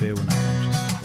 fyw nawr am Christopher.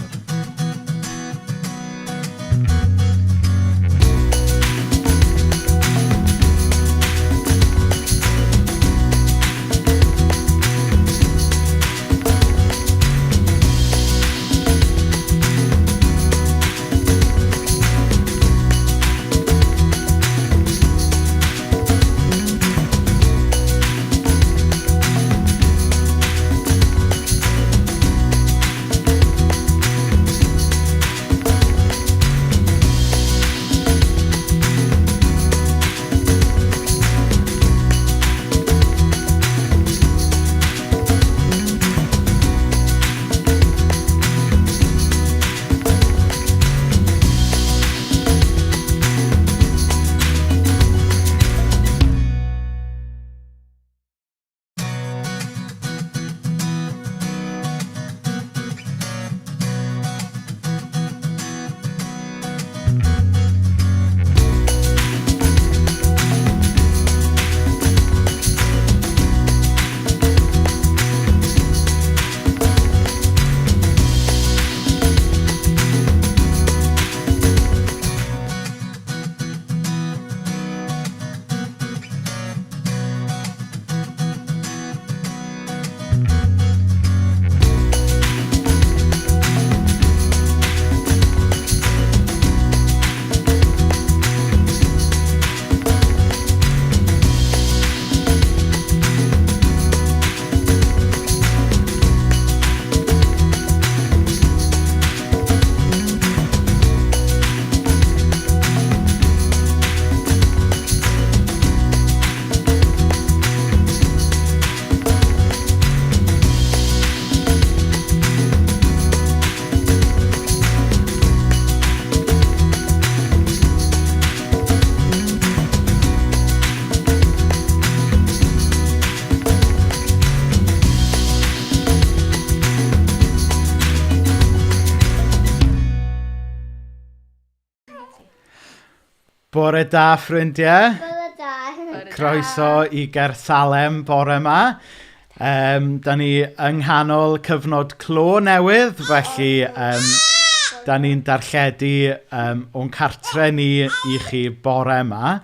Bore da, ffrindiau. Bore da. Croeso i Gersalem bore yma. Um, da ni yng nghanol cyfnod clo newydd, felly um, da ni'n darlledu um, o'n cartre ni i chi bore yma.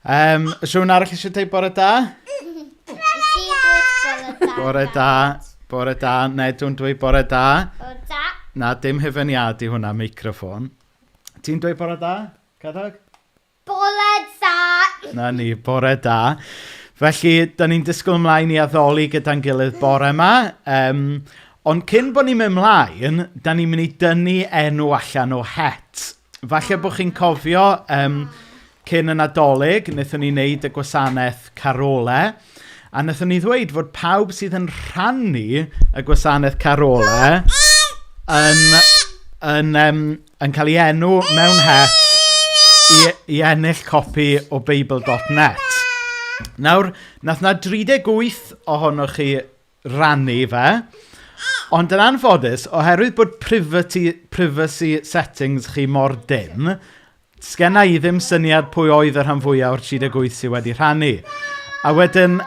Um, oes rhywun arall eisiau dweud bore da? Nes i dweud bore da. Bore da, bore da. Nedw'n dweud bore da. Bore da. Na, dim hyfyniad i hwnna, meicroffon. Ti'n dweud bore da, Cadog? Bore da. Na ni, bore da. Felly, da ni'n disgwyl ymlaen i addoli gyda'n gilydd bore yma. Um, ond cyn bod ni'n mynd ymlaen, da ni'n mynd i dynnu enw allan o het. Falle bod chi'n cofio um, cyn y Nadolig, wnaethon ni wneud y gwasanaeth carole, a wnaethon ni ddweud fod pawb sydd yn rhannu y gwasanaeth carole yn, yn, um, yn cael ei enw mewn het i, i ennill copi o Beibl.net. Nawr, nath na 38 ohonoch chi rannu fe, ond yn anffodus, oherwydd bod privacy, privacy settings chi mor dim, sgenna i ddim syniad pwy oedd y rhan fwyaf o'r 38 sydd wedi rhannu. A wedyn,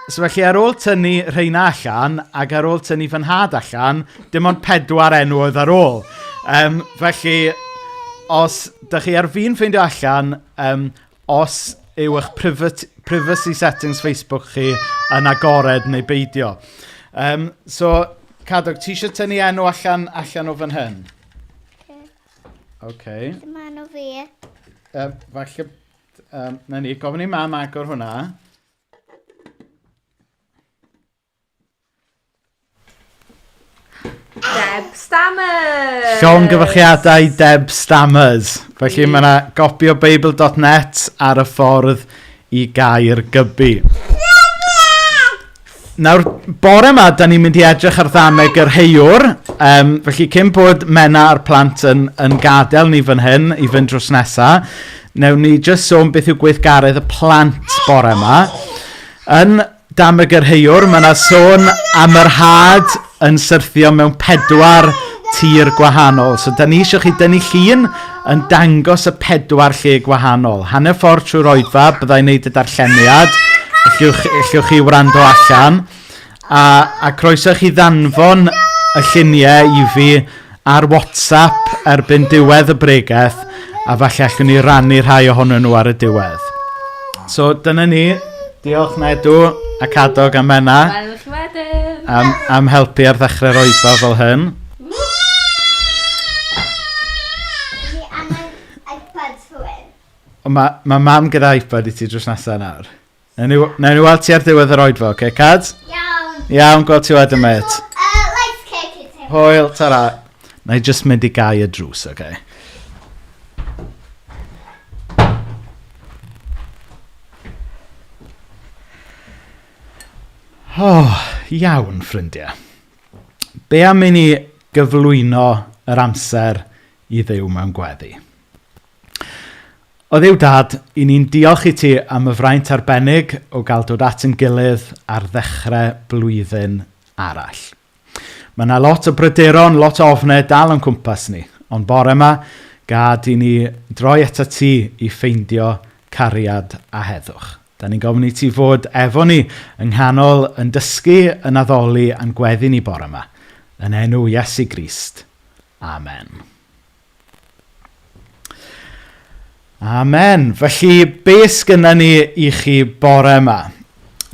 so felly ar ôl tynnu rheina allan, ac ar ôl tynnu fy nhad allan, dim ond pedwar enw oedd ar ôl. Um, felly, os dych chi ar fin ffeindio allan, um, os yw eich private, privacy settings Facebook chi yn agored neu beidio. Um, so, Cadog, ti eisiau tynnu enw allan, allan o fan hyn? Okay. Dyma enw fi. Um, falle... Um, na ni, gofyn i mam agor hwnna. Deb Stammers! Llongyfarchiadau Deb Stammers. Felly mae yna gopi o Beibl.net ar y ffordd i gair gybu. Nawr, bore yma, da ni'n mynd i edrych ar ddameg yr heiwr. Um, felly, cyn bod Mena a'r plant yn, yn gadael ni fan hyn i fynd drws nesa, newn ni jyst sôn beth yw gweithgaredd y plant bore yma. Yn dameg yr heiwr, mae yna sôn am yr had yn syrthio mewn pedwar tir gwahanol. So, da ni eisiau chi dynnu llun yn dangos y pedwar lle gwahanol. Hanner ffordd trwy'r oedfa, byddai'n neud y darlleniad. Allwch, allwch chi wrando allan. A, a croeso chi ddanfon y lluniau i fi ar WhatsApp erbyn diwedd y bregeth, a falle allwn ni rannu rhai ohonyn nhw ar y diwedd. So dyna ni. Diolch Nedw a Cadog a Menna. Welwn chi wedyn. Am helpu ar ddechrau'r oedfa fel hyn. Fi angen iPad rhywun. Ond mae mam gyda iPad i ti drws nesaf nawr. Newn ni weld ti ar ddiwedd yr oedfa, oce, okay, Cad? Iawn. Iawn, gweld ti wedyn, mate. Lights cake i ti. Hwyl, tara. Na i jyst mynd i gau y drws, oce? Okay? Oh, iawn, ffrindiau. Be am i ni gyflwyno yr amser i Dduw mewn gweddi? O Dduw Dad, i ni'n diolch i ti am y fraint arbennig o gael dod at ein gilydd ar ddechrau blwyddyn arall. Mae yna lot o bryderon, lot o ofnau dal o'n cwmpas ni, ond bore yma, gad i ni droi atat ti i ffeindio cariad a heddwch. Da ni'n gofyn i ti fod efo ni yng nghanol yn dysgu, yn addoli a'n gweddi ni bore yma. Yn enw Iesu Grist. Amen. Amen. Felly, be sgynna ni i chi bore yma?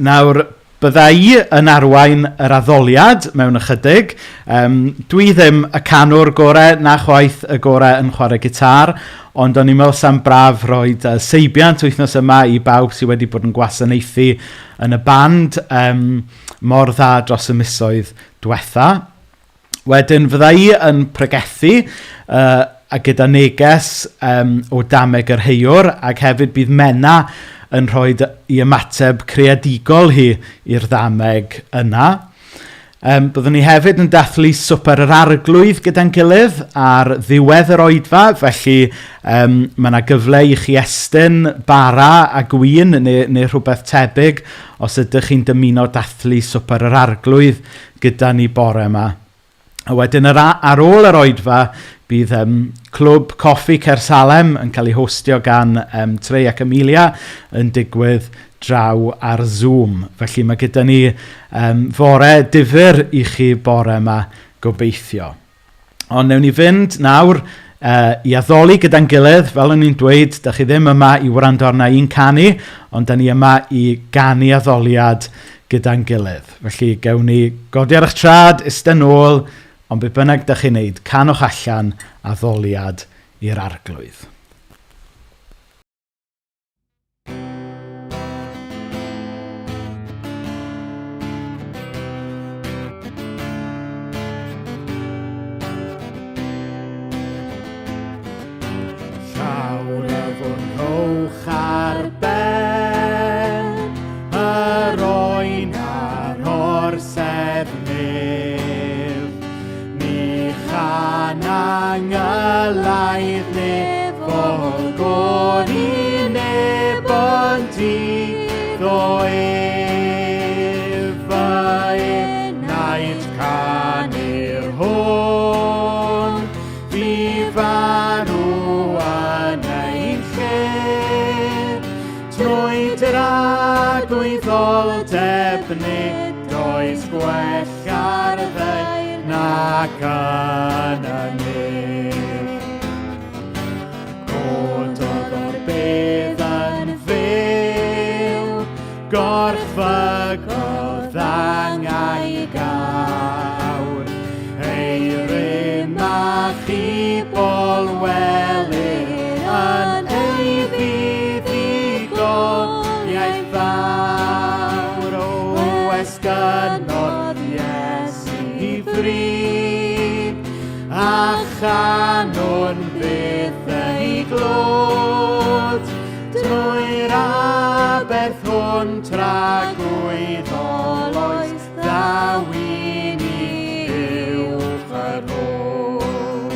Nawr, bydda i yn arwain yr addoliad mewn ychydig. Dwi ddim y canwr gorau, na chwaith y gorau yn chwarae gitar, ond o'n i'n meddwl sa'n braf roed seibiant wythnos yma i bawb sydd wedi bod yn gwasanaethu yn y band mor dda dros y misoedd diwetha. Wedyn fydda i yn pregethu a gyda neges o Dameg yr Heiwr, ac hefyd bydd Menna yn rhoi i ymateb creadigol hi i'r ddameg yna. Byddwn ni hefyd yn dathlu Swper yr Arglwydd gyda'n gilydd ar ddiwedd yr oedfa, felly mae yna gyfle i chi estyn bara a gwin neu rhywbeth tebyg os ydych chi'n dymuno dathlu Swper yr Arglwydd gyda ni bore yma. A wedyn ar ôl yr oedfa, bydd Clwb Coffi Caersalem yn cael ei hostio gan Trey ac Amelia yn digwydd draw ar Zoom. Felly mae gyda ni fore difyr i chi bore yma gobeithio. Ond newn ni fynd nawr i addoli gyda'n gilydd. Fel o'n i'n dweud, da chi ddim yma i wrando arna i'n canu, ond da ni yma i ganu addoliad gyda'n gilydd. Felly gewn ni godi ar eich trad, iste nôl, ond be bynnag da chi'n neud, canwch allan addoliad i'r Arglwydd. Llawr y fwn rhowch ar ben yr oen a'r orsedd nef. Ni chan angylaidd nefol gôr i neb ond iddo ef. Fy enaid canu'r hwn, fu farw yn ein lle. Trwy dragwyddoldeb nid oes gwell ar ddaear nac yn y nef. Cododd o'r bedd yn fyw, gorchfygodd angau gawr. Ei rym a chibol welir yn ei fuddugoliaeth fawr. O, esgynodd Iesu i fri, a chanwn byth ei glod. Drwy'r aberth hwn tragwyddol oes, ddaw i ni uwch yr ôl.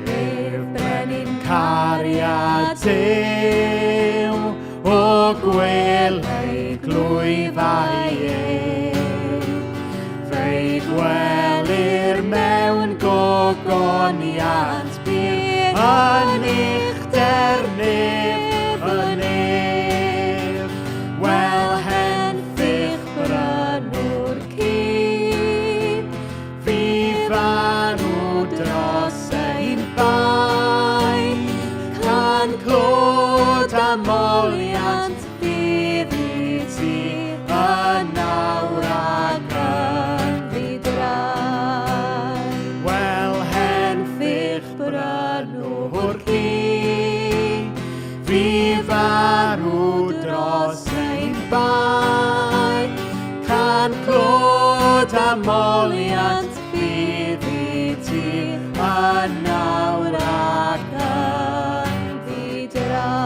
Ef brenin cariad yw, o gwel ei glwyfau ef. Fe'i gwelir mewn gogoniant bur, yn uchder nef y nef. Wel henffych brynawn, Gan clod a moliant fydd i ti yn nawr ac yn ddi-drai.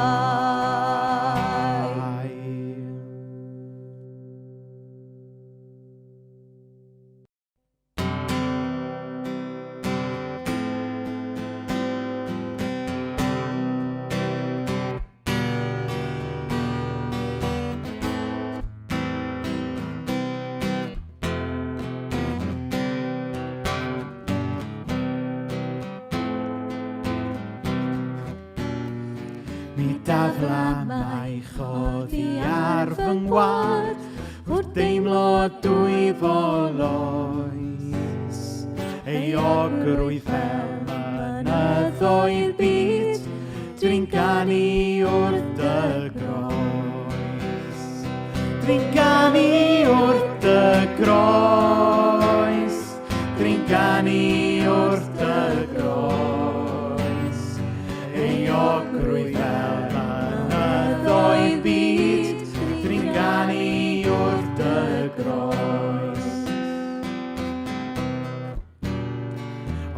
Mi dafla maich oddi ar fy ngwad wrth deimlo dwyfol oes. Euogrwydd fel mynyddoedd byd, dwi'n ganu wrth dy groes. Dwi'n ganu wrth dy groes, dwi'n ganu wrth dy groes. Euogrwydd fel mynyddoedd byd, dwi'n ganu wrth dy groes.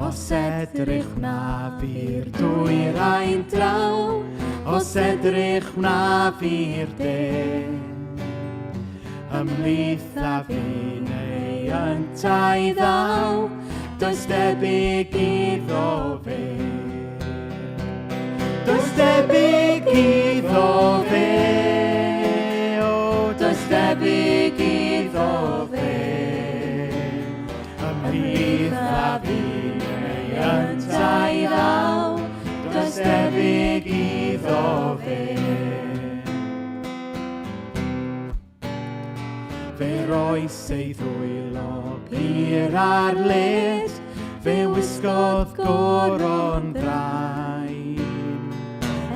Os edrych wna fi'r dwyrain draw, os edrych wna fi'r de, ymhlith a fi neu yntau ddaw, does debyg iddo fe. Does debyg iddo fe, o, does debyg iddo fe. Ymhlith a fi neu yntau ddaw, does debyg iddo fe. Fe roes ei ddwylo pur ar led, fe wisgodd goron ddrain,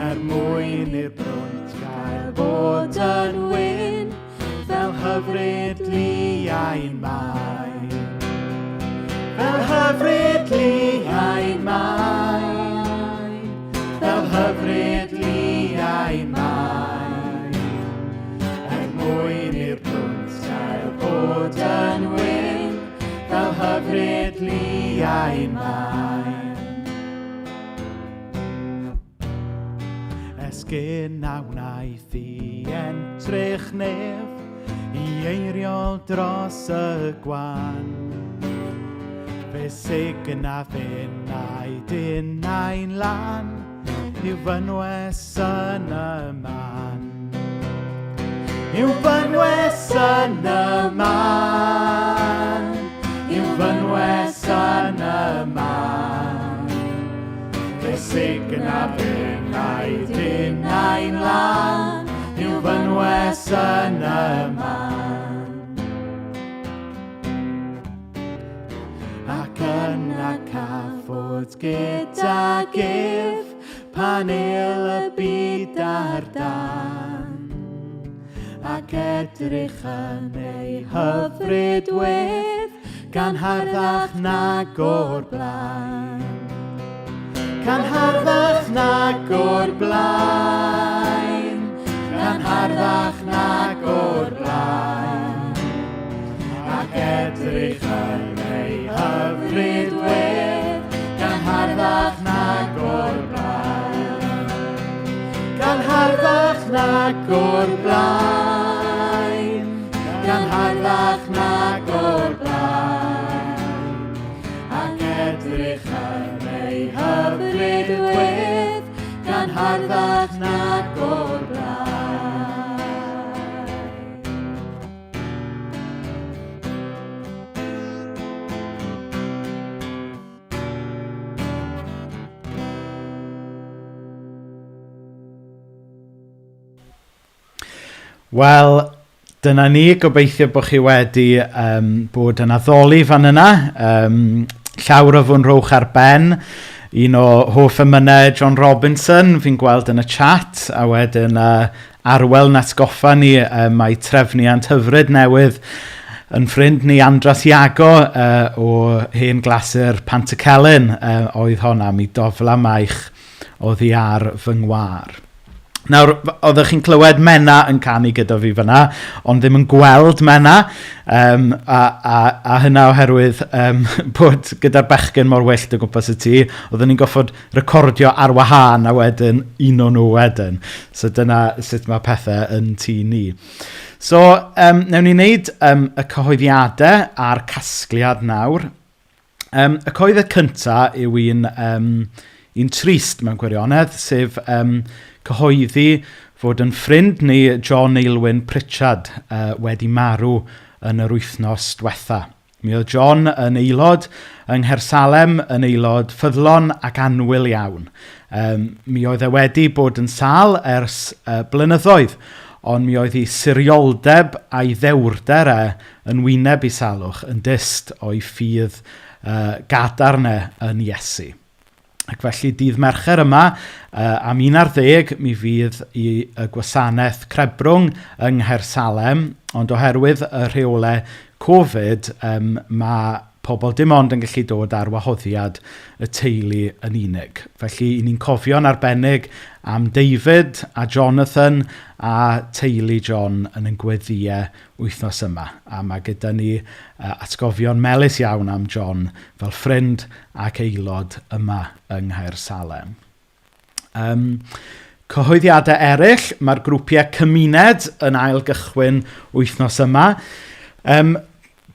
er mwyn i'r brwnt gael bod yn wyn, fel hyfryd liain main. Fel hyfryd liain main, fel hyfryd liain main, er mwyn i'r brwnt gael bod yn wyn, fel hyfryd liain main. Esgyn a wnaeth i entrych nef, i eiriol dros y gwan. Fe signa finnau dinau'n lan, i'w fynwes yn y man. I'w fynwes yn y man, i'w fynwes yn y man. Fe signa finnau dinau'n lan, i'w fynwes yn y man. Ac yna caffod gydag ef, pan el y byd ar dan, ac edrych yn ei hyfryd wedd, gan harddach nag o'r blaen. Gan harddach nag o'r blaen, gan harddach nag o'r blaen, ac edrych yn ei hyfryd wedd, gan harddach nag o'r blaen. Gan harddach nag o'r blaen, gan harddach nag o'r blaen, ac edrych yn ei hyfryd wedd, gan harddach nag o'r blaen. Wel, dyna ni. Gobeithio bod chi wedi bod yn addoli fan yna. Llawr o fwn rhowch ar ben. Un o hoff emynau John Robinson, fi'n gweld yn y chat, a wedyn Arwel yn atgoffa ni mae trefniant hyfryd newydd yn ffrind ni Andras Iago o hen glasur Pantycelyn oedd honna, mi dofla maich oddi ar fy ngwar. Nawr, oeddech chi'n clywed Menna yn canu gyda fi fyna, ond ddim yn gweld Menna, a hynna oherwydd bod gyda'r bechgyn mor wyllt o gwmpas y tŷ, oedden ni'n goffod recordio ar wahân a wedyn uno nhw wedyn. So dyna sut mae pethau yn tŷ ni. So, newn ni wneud y cyhoeddiadau a'r casgliad nawr. Y cyhoeddiad cyntaf yw un trist mewn gwirionedd, sef cyhoeddi fod yn ffrind ni John Aylwin Pritchard wedi marw yn yr wythnos diwetha. Mi oedd John yn aelod yng Nghaersalem, yn aelod ffyddlon ac annwyl iawn. Mi oedd e wedi bod yn sâl ers blynyddoedd, ond mi oedd ei sirioldeb a'i ddewrder e yn wyneb ei salwch yn dyst o'i ffydd gadarn e yn Iesu. Ac felly dydd Mercher yma, am 11, mi fydd i y gwasanaeth Crebrwng yng Nghaersalem, ond oherwydd y rheolau Covid, mae pobl dim ond yn gallu dod ar wahoddiad y teulu yn unig. Felly, i ni'n cofio'n arbennig am David a Jonathan a teulu John yn ein gweddïau wythnos yma. A mae gyda ni atgofion melys iawn am John fel ffrind ac aelod yma yng Nghaersalem. Cyhoeddiadau eraill, mae'r grwpiau cymuned yn ail gychwyn wythnos yma.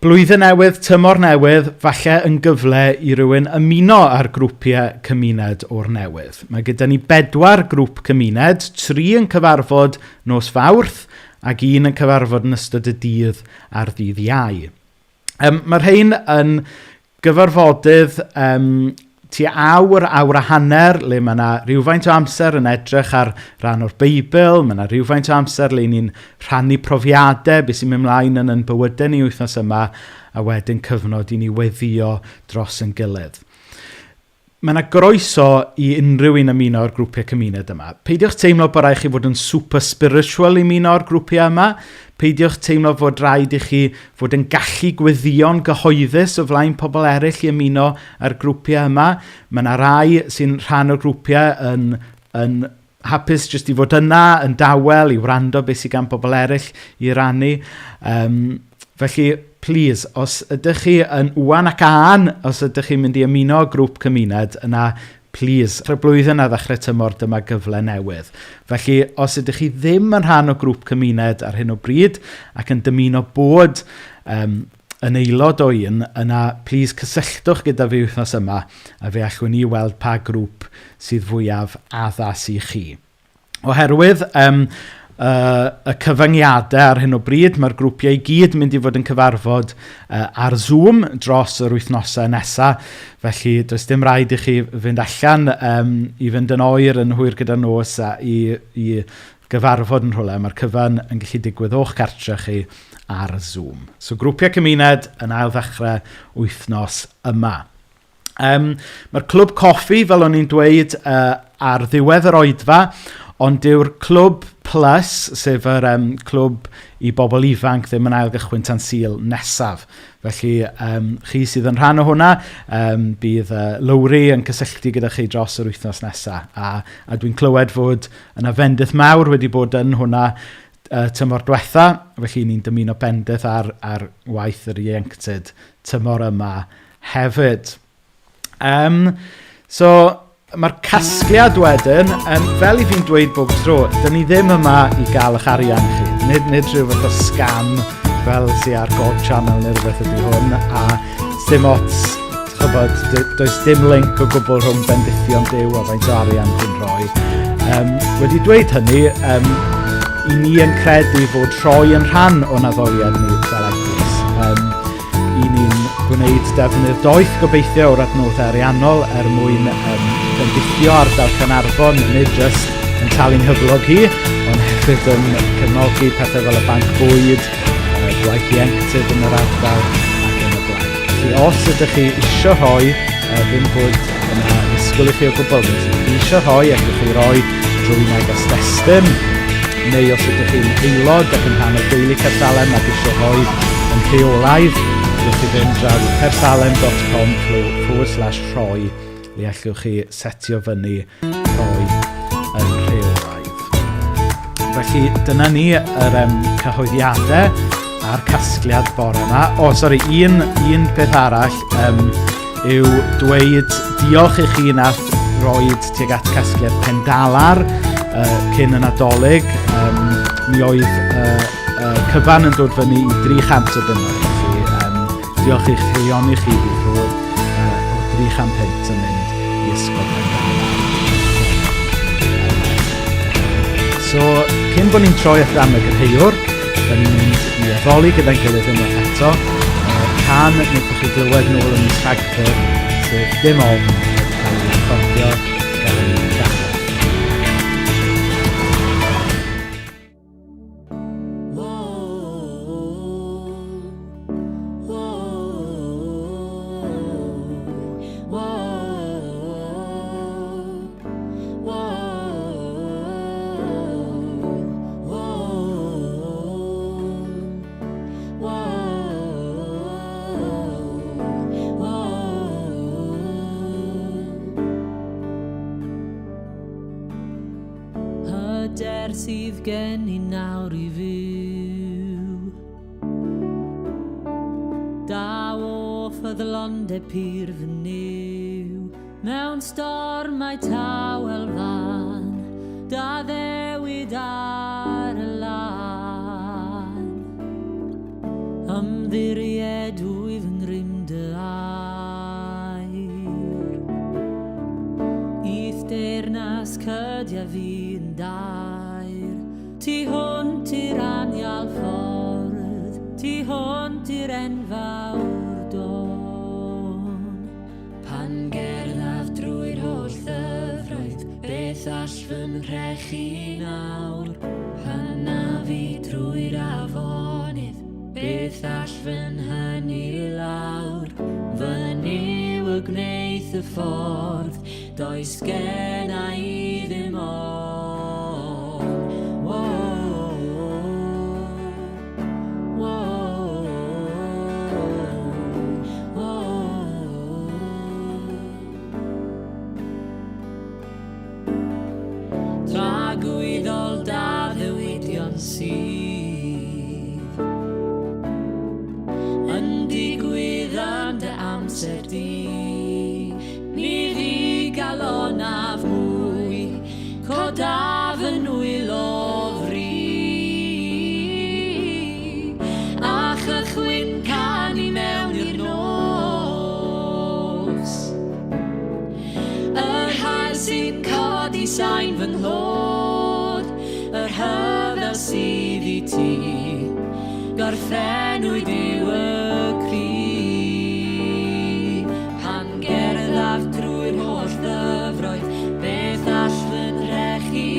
Blwyddyn newydd, tymor newydd, falle yn gyfle i rywun ymuno â'r grwpiau cymuned o'r newydd. Mae gyda ni 4 grŵp cymuned, 3 yn cyfarfod nos Fawrth ac 1 yn cyfarfod yn ystod y dydd ar ddydd Iau. Mae'r rhain yn gyfarfodydd tua awr, awr a hanner, le mae yna rhywfaint o amser yn edrych ar ran o'r Beibl, mae yna rhywfaint o amser le ni'n rhannu profiadau, beth sy'n mynd mlaen yn ein bywydau ni wythnos yma, a wedyn cyfnod i ni weddïo dros ein gilydd. Mae yna groeso i unrhyw un ymuno o'r grwpiau cymuned yma. Peidiwch teimlo bod rhaid chi fod yn super spiritual i ymuno o'r grwpiau yma. Peidiwch teimlo fod rhaid i chi fod yn gallu gweddïo'n gyhoeddus o flaen pobl eraill i ymuno â'r grwpiau yma. Mae yna rai sy'n rhan o'r grwpiau yn hapus jyst i fod yna, yn dawel, i wrando beth sydd gan bobl eraill i rannu. Felly, please, os ydych chi yn wan ac an, os ydych chi'n mynd i ymuno â grŵp cymuned, yna, please, dechrau blwyddyn a ddechrau tymor, dyma gyfle newydd. Felly, os ydych chi ddim yn rhan o grŵp cymuned ar hyn o bryd ac yn dymuno bod yn aelod o un, yna, please, cysylltwch gyda fi wythnos yma a fe allwn ni weld pa grŵp sydd fwyaf addas i chi. Oherwydd y cyfyngiadau ar hyn o bryd, mae'r grwpiau i gyd mynd i fod yn cyfarfod ar Zoom dros yr wythnosau nesaf. Felly, does dim rhaid i chi fynd allan i fynd yn oer yn hwyr gyda nos a i gyfarfod yn rhywle. Mae'r cyfan yn gallu digwydd o'ch cartre chi ar Zoom. So, grwpiau cymuned yn ail ddechrau wythnos yma. Mae'r clwb coffi, fel o'n i'n dweud, ar ddiwedd yr oedfa, ond dyw'r clwb plus, sef yr clwb i bobl ifanc, ddim yn ailgychwyn tan Sul nesaf. Felly, chi sydd yn rhan o hwnna, bydd Lowri yn cysylltu gyda chi dros yr wythnos nesaf. A dwi'n clywed fod yna fendith mawr wedi bod yn hwnna tymor diwetha, felly ni'n dymuno bendith ar waith yr ieuenctid tymor yma hefyd. So, mae'r casgliad wedyn, fel i fi'n dweud bob tro, dyn ni ddim yma i gael eich arian chi. Nid rhyw fath o scam fel sy ar God Channel neu rhywbeth ydy hwn, a dim ots, chybod, does dim link o gwbl rhwng bendithion Duw a faint o arian chi'n rhoi. Wedi dweud hynny, i ni yn credu fod rhoi yn rhan o'n addoliad ni fel eglwys. I ni'n gwneud defnydd doeth gobeithio o'r adnoddau ariannol er mwyn bendithio ardal Caernarfon, nid jyst yn talu'n nghyflog hi, ond hefyd yn cefnogi pethau fel y banc bwyd, gwaith ieuenctid yn yr ardal ac yn y blaen. Felly os ydych chi isio rhoi, ddim bod yna ddisgwyl i chi o gwbl, os ydych chi isio rhoi, allwch chi roi drwy neges destun, neu os ydych chi'n aelod ac yn rhan o deulu Caersalem ac eisiau rhoi yn rheolaidd, allwch chi fynd draw i caersalem dot com forward slash rhoi, le allwch chi setio fyny rhoi yn rheolaidd. Felly dyna ni yr cyhoeddiadau a'r casgliad bore yma. O, sori, un peth arall yw dweud diolch i chi nath roed tuag at casgliad Pendalar cyn y Nadolig. Mi oedd cyfan yn dod fyny i 300 o bunnoedd. Felly, diolch i'ch haelioni chi fydd rhodd o 300 punt yn mynd i Ysgol Pendalar. So, cyn bod ni'n troi at Ddameg yr Heiwr, da ni'n mynd i addoli gyda'n gilydd unwaith eto. Can wnaethoch chi glywed nôl ym mis Rhagfyr, sef Dim Ofn, wedi cael ei recordio gan Gareth. Hyder sydd gen i nawr i fyw. Daw o ffyddlondeb pur fy Nuw. Mewn storm mae tawel fan, da ddewid ar y lan. Ymddiried wyf yng ngrym dy air. I'th deyrnas cydia fi'n daer. Tu hwnt i'r anial ffordd, tu hwnt i'r enfawr don. Pan gerddaf drwy'r holl ddyfroedd, beth all fy nhrechu nawr? Pan af i drwy'r afonydd, beth all fy nhynnu i lawr? Fy Nuw y gwneith y ffordd, does genna i ddim ofn. Whoa, whoa, whoa. Tragwyddol da ddewidion sydd yn digwydd yn dy amser di. Ni ddigalonaf mwy, codaf fy nwylo fri. A chychwyn canu mewn i'r nos. Yr haul sy'n codi sain fy nghlod, y rhyfel sydd i ti, gorffennwyd yw y cri. Pan gerddaf drwy'r holl ddyfroedd, beth all fy nhrechu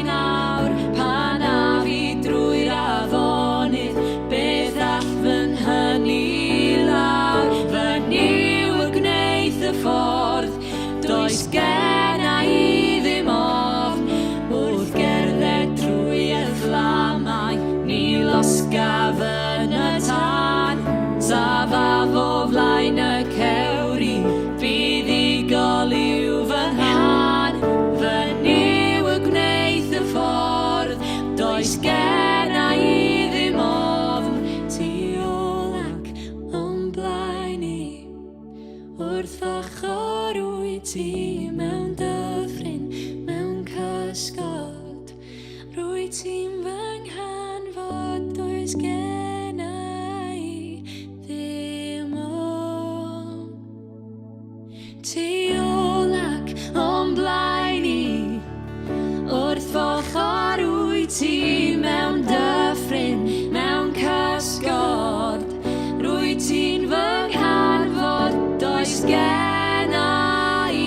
nawr? Pan af i drwy'r afonydd, beth all fy nhynnu lawr? Fy Nuw y gwneith y ffordd, does genna i ddim ofn. Wrth gerdded drwy y fflamau, ni losgaf yn y tân. Safaf o flaen y cewri, buddugol yw fy nghân. Fy Nuw y gwneith y ffordd, does genna i ddim ofn. Tu ôl ac o'm blaen i, wrth ochr wyt ti mewn dyffryn, mewn cysgod. Rwyt ti'n fy nghanfod, does genna i ddim ofn. Tu ôl ac o'm blaen i, wrth ochr wyt ti mewn dyffryn, mewn cysgod. Rwyt ti'n fy nghanfod, does genna i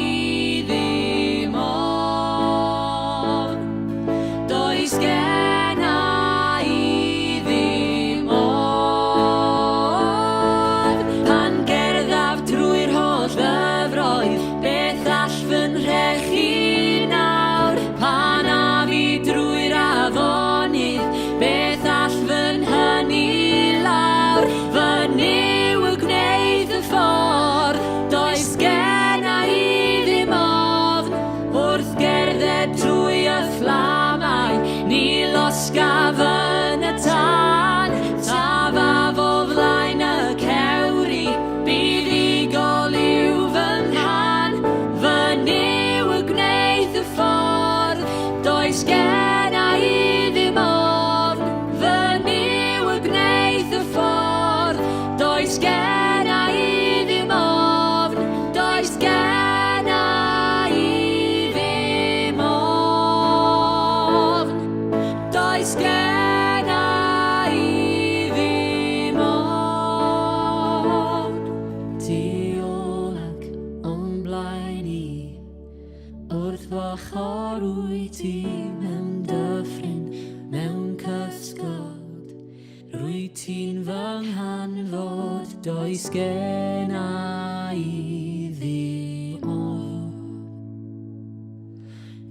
clod, does genna i ddim ofn.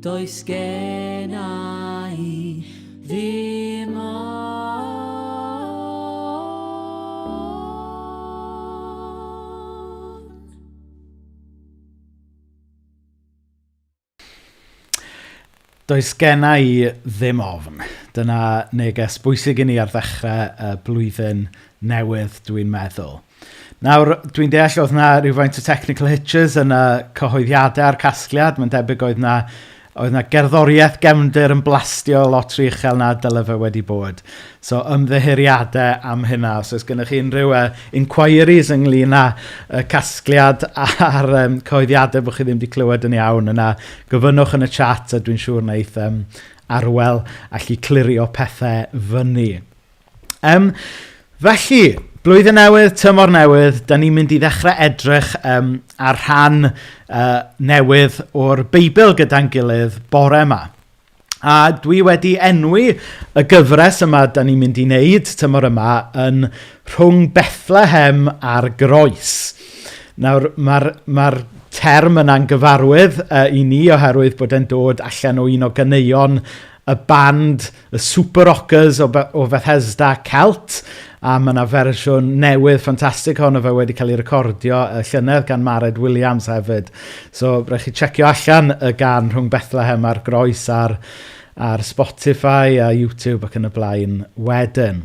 Does genna i ddim ofn. Does genna i ddim ofn. Dyna neges bwysig i ni ar ddechrau y blwyddyn newydd, dwi'n meddwl. Nawr, dwi'n deall oedd 'na rhywfaint o technical hitches yn y cyhoeddiadau a'r casgliad. Mae'n debyg oedd 'na, oedd 'na gerddoriaeth gefndir yn blastio lot rhy uchel na dyle fe wedi bod. So, ymddiheuriadau am hynna. Os oes gennych chi unrhyw inquiries ynglyn â casgliad a'r cyhoeddiadau bod chi ddim wedi clywed yn iawn, yna gofynnwch yn y chat a dwi'n siŵr wneith Arwel allu clirio pethau fyny. Felly, blwyddyn newydd, tymor newydd, da ni'n mynd i ddechrau edrych ar rhan newydd o'r Beibl gyda'n gilydd bore yma. A dwi wedi enwi y gyfres yma da ni'n mynd i wneud tymor yma yn Rhwng Bethlehem a'r Groes. Nawr, mae'r term yna'n gyfarwydd i ni oherwydd bod e'n dod allan o un o ganeuon y band, y Super Rockers o Bethesda Celt, a mae yna fersiwn newydd ffantastig ohono fe wedi cael ei recordio y llynedd gan Mared Williams hefyd. So, rhaid chi checio allan y gan Rhwng Bethlehem a'r Groes ar Spotify a YouTube ac yn y blaen wedyn.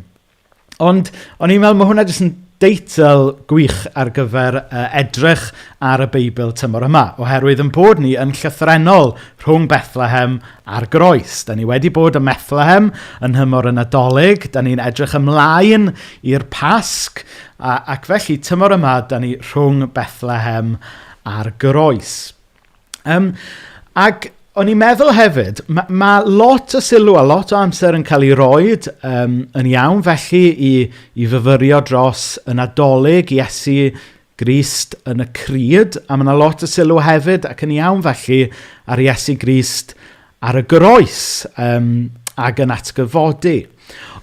Ond o'n i'n meddwl mae hwnna jyst yn deitl gwych ar gyfer edrych ar y Beibl tymor yma, oherwydd yn bod ni yn llythrennol rhwng Bethlehem a'r Groes. Da ni wedi bod ym Methlehem yn nhymor y Nadolig, da ni'n edrych ymlaen i'r Pasg, ac felly tymor yma da ni rhwng Bethlehem a'r Groes. Ac o'n i'n meddwl hefyd, ma lot o sylw a lot o amser yn cael ei roed yn iawn felly i fyfyrio dros y Nadolig, Iesu Grist yn y crud, a ma' 'na lot o sylw hefyd ac yn iawn felly ar Iesu Grist ar y groes ac yn atgyfodi.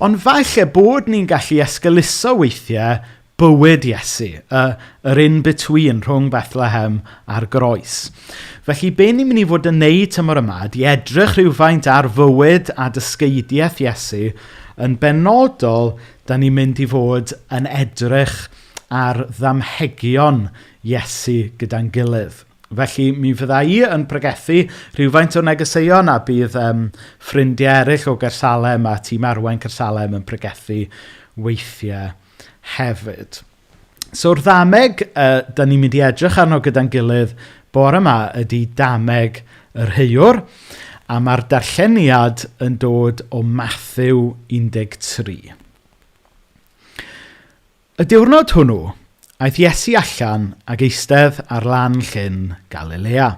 Ond falle bod ni'n gallu esgeuluso weithiau bywyd Iesu, yr in-between rhwng Bethlehem a'r groes. Felly, be ni'n mynd i fod yn neud tymor yma ydy edrych rhywfaint ar fywyd a dysgeidiaeth Iesu. Yn benodol, da ni'n mynd i fod yn edrych ar ddamhegion Iesu gyda'n gilydd. Felly, mi fydda i yn pregethu rhywfaint o negeseuon a bydd ffrindiau eraill o Gaersalem a tîm arwain Caersalem yn pregethu weithiau hefyd. So'r ddameg da ni'n mynd i edrych arno gyda'n gilydd bore yma ydy dameg yr heuwr, a mae'r darlleniad yn dod o Mathew 13. Y diwrnod hwnnw, aeth Iesu allan ac eistedd ar lan llyn Galilea.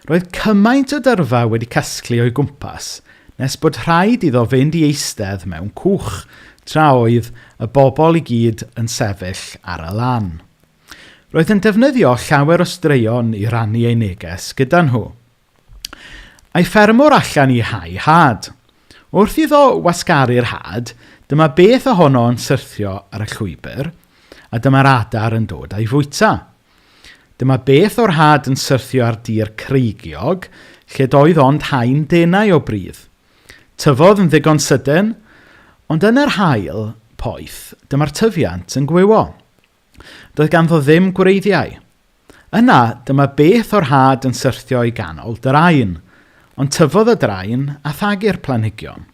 Roedd cymaint o dyrfa wedi casglu o'i gwmpas nes bod rhaid iddo fynd i eistedd mewn cwch tra oedd y bobl i gyd yn sefyll ar y lan. Roedd yn defnyddio llawer o straeon i rannu ei neges gyda nhw. A'i ffermwr allan i hau had. Wrth iddo wasgaru'r had, dyma beth ohono yn syrthio ar y llwybr, a dyma'r adar yn dod a'i fwyta. Dyma beth o'r had yn syrthio ar dir creigiog, lle doedd ond haen denau o bridd. Tyfodd yn ddigon sydyn, ond yn yr haul poeth, dyma'r tyfiant yn gwywo. Doedd ganddo ddim gwreiddiau. Yna, dyma beth o'r had yn syrthio i ganol draen, ond tyfodd y draen a thagu'r planhigion.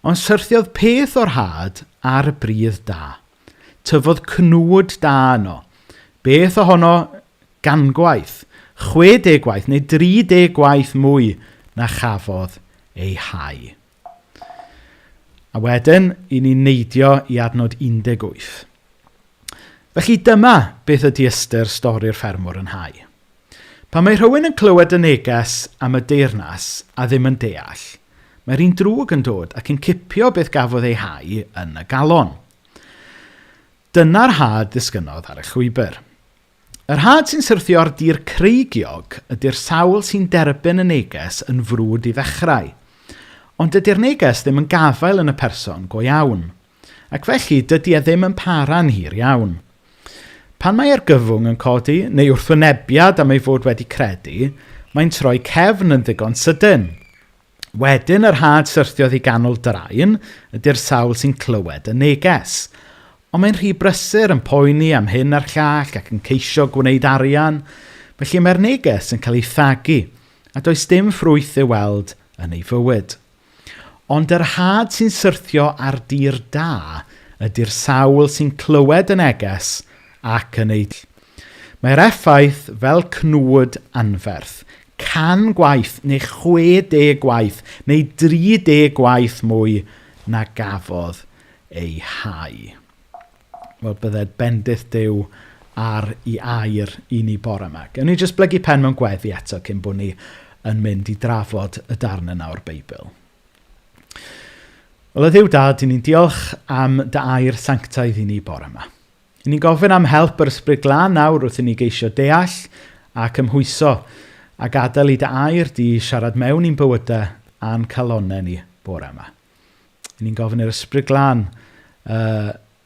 Ond syrthiodd peth o'r had ar y bridd da. Tyfodd cnwd da yno. Beth ohono gangwaith, 60 gwaith neu 30 gwaith mwy na chafodd ei hau. A wedyn, i ni neidio i adnod 18. Felly dyma beth ydy ystyr stori'r ffermwr yn hau. Pan mae rhywun yn clywed y neges am y deyrnas a ddim yn deall, mae'r un drwg yn dod ac yn cipio beth gafodd ei hau yn y galon. Dyna'r had ddisgynnodd ar y llwybr. Yr had sy'n syrthio ar dir creigiog ydy'r sawl sy'n derbyn y neges yn frwd i ddechrau. Ond dydy'r neges ddim yn gafael yn y person go iawn. Ac felly, dydy e ddim yn para'n hir iawn. Pan mae argyfwng yn codi, neu wrthwynebiad am ei fod wedi credu, mae'n troi cefn yn ddigon sydyn. Wedyn yr had syrthiodd i ganol draen ydy'r sawl sy'n clywed y neges. Ond mae'n rhy brysur yn poeni am hyn a'r llall ac yn ceisio gwneud arian, felly mae'r neges yn cael ei thagu a does dim ffrwyth i'w weld yn ei fywyd. Ond yr had sy'n syrthio ar dir da ydy'r sawl sy'n clywed y neges ac yn ei... Mae'r effaith fel cnwd anferth, 100 gwaith neu 60 gwaith neu 30 gwaith mwy na gafodd ei hau. Wel, bydded bendith Duw ar ei air i ni bore yma. Gewn ni jyst blygu pen mewn gweddi eto cyn bod ni yn mynd i drafod y darn yna o'r Beibl. Wel, o Dduw Dad, i ni'n diolch am dy air sanctaidd i ni bore yma. I ni'n gofyn am help yr Ysbryd Glân nawr wrth i ni geisio deall a cymhwyso a gadael i dy air di siarad mewn i'n bywydau a'n calonnau ni bore yma. I ni'n gofyn i'r Ysbryd Glân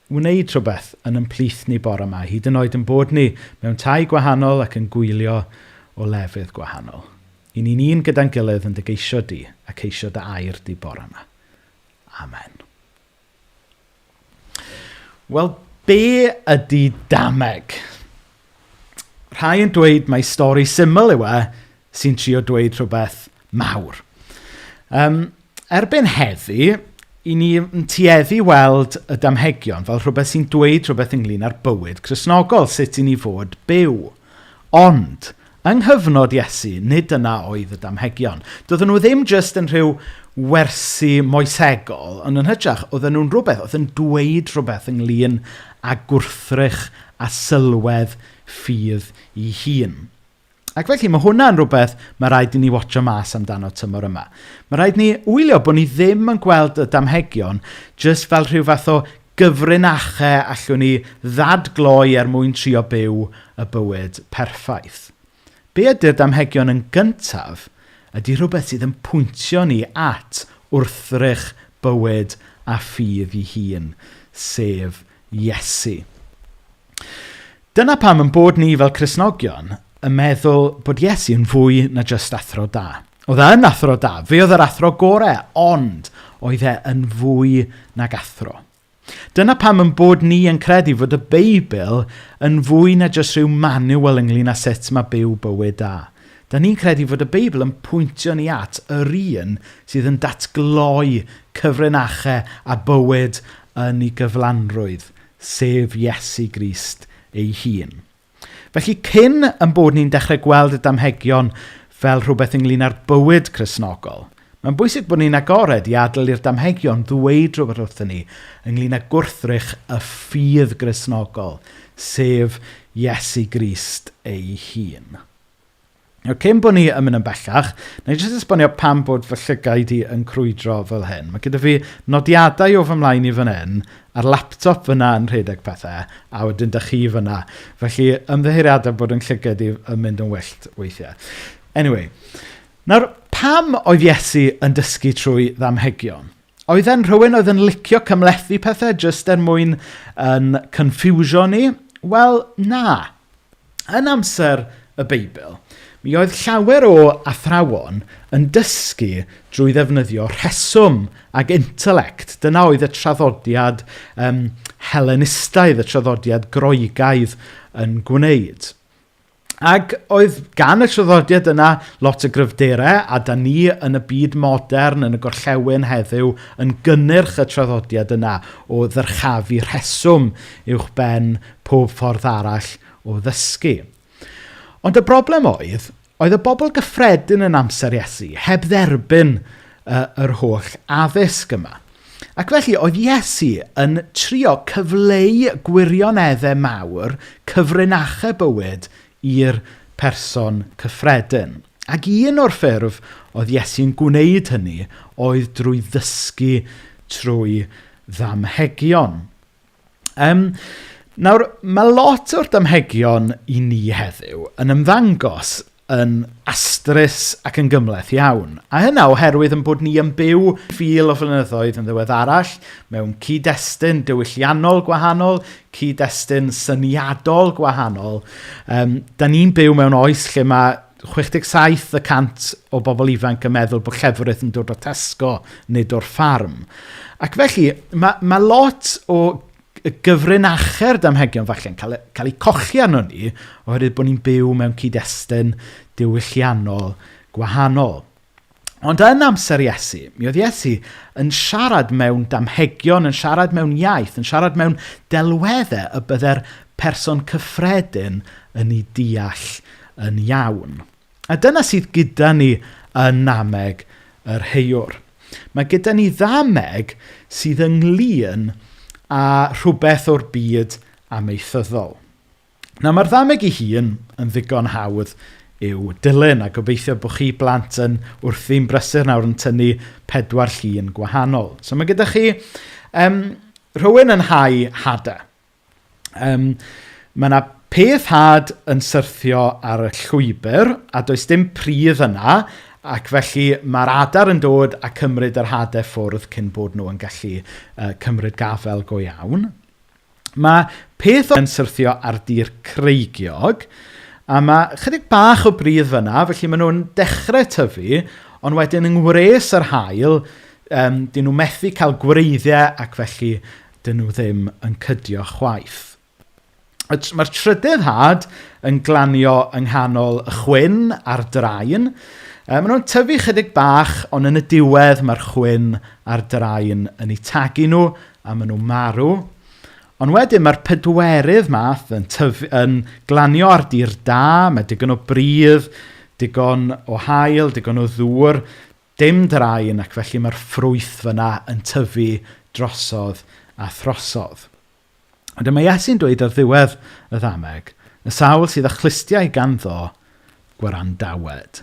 wneud rhywbeth yn ymplith ni bore yma, hyd yn oed yn bod ni mewn tai gwahanol ac yn gwylio o lefydd gwahanol. I ni'n un gyda'n gilydd yn dy geisio di a ceisio dy air di bore yma. Amen. Wel, be ydy dameg? Rhai yn dweud mai stori syml yw e sy'n trio dweud rhywbeth mawr. Erbyn heddi, i ni yn tueddu weld y damhegion fel rhywbeth sy'n dweud rhywbeth ynglyn â'r bywyd Cristnogol, sut i ni fod byw. Ond, yng nghyfnod Iesu, nid yna oedd y damhegion. Doedden nhw ddim jyst yn rhyw wersi moesegol, ond yn hytrach, oedden nhw'n rhywbeth oedd yn dweud rhywbeth ynglyn â gwrthrych a sylwedd ffydd ei hun. Ac felly mae hwnna'n rhywbeth mae rhaid i ni watcho mas amdano tymor yma. Mae rhaid ni wylio bod ni ddim yn gweld y damhegion jyst fel rhyw fath o gyfrinachau allwn ni ddadgloi er mwyn trio byw y bywyd perffaith. Be ydy'r damhegion yn gyntaf ydy rhywbeth sydd yn pwyntio ni at wrthrych bywyd a ffydd ei hun, sef Iesu. Dyna pam yn bod ni fel Cristnogion yn meddwl bod Iesu yn fwy na jyst athro da. Oedd e yn athro da, fe oedd yr athro gorau, ond oedd e yn fwy nag athro. Dyna pam yn bod ni yn credu fod y Beibl yn fwy na jyst rhyw manual ynglyn â sut mae byw bywyd da. Da ni'n credu fod y Beibl yn pwyntio ni at yr un sydd yn datgloi cyfrinachau a bywyd yn ei gyflanrwydd, sef Iesu Grist ei hun. Felly cyn yn bod ni'n dechrau gweld y damhegion fel rhywbeth ynglyn â'r bywyd Cristnogol, mae'n bwysig bod ni'n agored i adael i'r damhegion ddweud rhywbeth wrthyn ni ynglyn â gwrthrych y ffydd Gristnogol, sef Iesu Grist ei hun. Nawr, cyn bod ni yn mynd yn bellach, na i jyst esbonio pam bod fy llygaid i yn crwydro fel hyn. Mae gyda fi nodiadau o fy mlaen i fan hyn, a'r laptop fyna yn rhedeg pethau, a wedyn dych chi fyna. Felly, ymddiheuriadau bod yn llygaid i yn mynd yn wyllt weithiau. Anyway, nawr, pam oedd Iesu yn dysgu trwy ddamhegion? Oedd e'n rhywun oedd yn licio cymhlethu pethau jyst er mwyn yn confusio ni? Wel, na. Yn amser y Beibl, mi oedd llawer o athrawon yn dysgu drwy ddefnyddio rheswm ac intellect. Dyna oedd y traddodiad Hellenistaidd, y traddodiad Groegaidd yn gwneud. Ac oedd gan y traddodiad yna lot o gryfderau, a da ni yn y byd modern, yn y gorllewin heddiw, yn gynnyrch y traddodiad yna o ddyrchafu rheswm uwch ben pob ffordd arall o ddysgu. Ond y broblem oedd y bobl gyffredin yn amser Iesu heb dderbyn yr holl addysg yma. Ac felly oedd Iesu yn trio cyfleu gwirioneddau mawr, cyfrinachau bywyd i'r person cyffredin. Ac un o'r ffyrdd oedd Iesu'n gwneud hynny oedd drwy ddysgu trwy ddamhegion. Nawr, mae lot o'r damhegion i ni heddiw yn ymddangos yn astrus ac yn gymhleth iawn. A hynna oherwydd yn bod ni yn byw fil o flynyddoedd yn ddiweddarach mewn cyd-destun diwylliannol gwahanol, cyd-destun syniadol gwahanol. Da ni'n byw mewn oes lle mae 67% o bobl ifanc yn meddwl bod llefrith yn dod o Tesco, nid o'r ffarm. Ac felly, mae lot o gyfrinacher damhegion falle'n cael eu cochi arno ni oherwydd bod ni'n byw mewn cyd-destun diwylliannol gwahanol. Ond yn amser Iesu, mi oedd Iesu yn siarad mewn damhegion, yn siarad mewn iaith, yn siarad mewn delweddau y bydde'r person cyffredin yn ei deall yn iawn. A dyna sydd gyda ni yn nameg yr heiwr. Mae gyda ni ddameg sydd ynglyn â rhywbeth o'r byd amaethyddol. Nawr mae'r ddameg ei hun yn ddigon hawdd i'w dilyn, a gobeithio bod chi blant yn wrthi'n brysur nawr yn tynnu 4 llun gwahanol. So mae gyda chi rhywun yn hau hadau. Mae yna peth had yn syrthio ar y llwybr, a does dim pridd yna, ac felly mae'r adar yn dod a cymryd yr hadau ffwrdd cyn bod nhw yn gallu cymryd gafael go iawn. Mae peth yn syrthio ar dir creigiog, a mae chydig bach o bridd fyna, felly maen nhw'n dechrau tyfu, ond wedyn yng ngwres yr haul, dyn nhw methu cael gwreiddiau ac felly dyn nhw ddim yn cydio chwaith. Mae'r trydydd had yn glanio yng nghanol y chwyn a'r draen. Maen nhw'n tyfu chydig bach, ond yn y diwedd mae'r chwyn a'r draen yn eu tagu nhw a maen nhw'n marw. Ond wedyn mae'r pedwerydd math yn glanio ar dir da, mae digon o bridd, digon o haul, digon o ddŵr, dim draen, ac felly mae'r ffrwyth fyna yn tyfu drosodd a throsodd. Ond dyma Iesu'n dweud ar ddiwedd y ddameg, y sawl sydd â chlustiau ganddo, gwrandawed.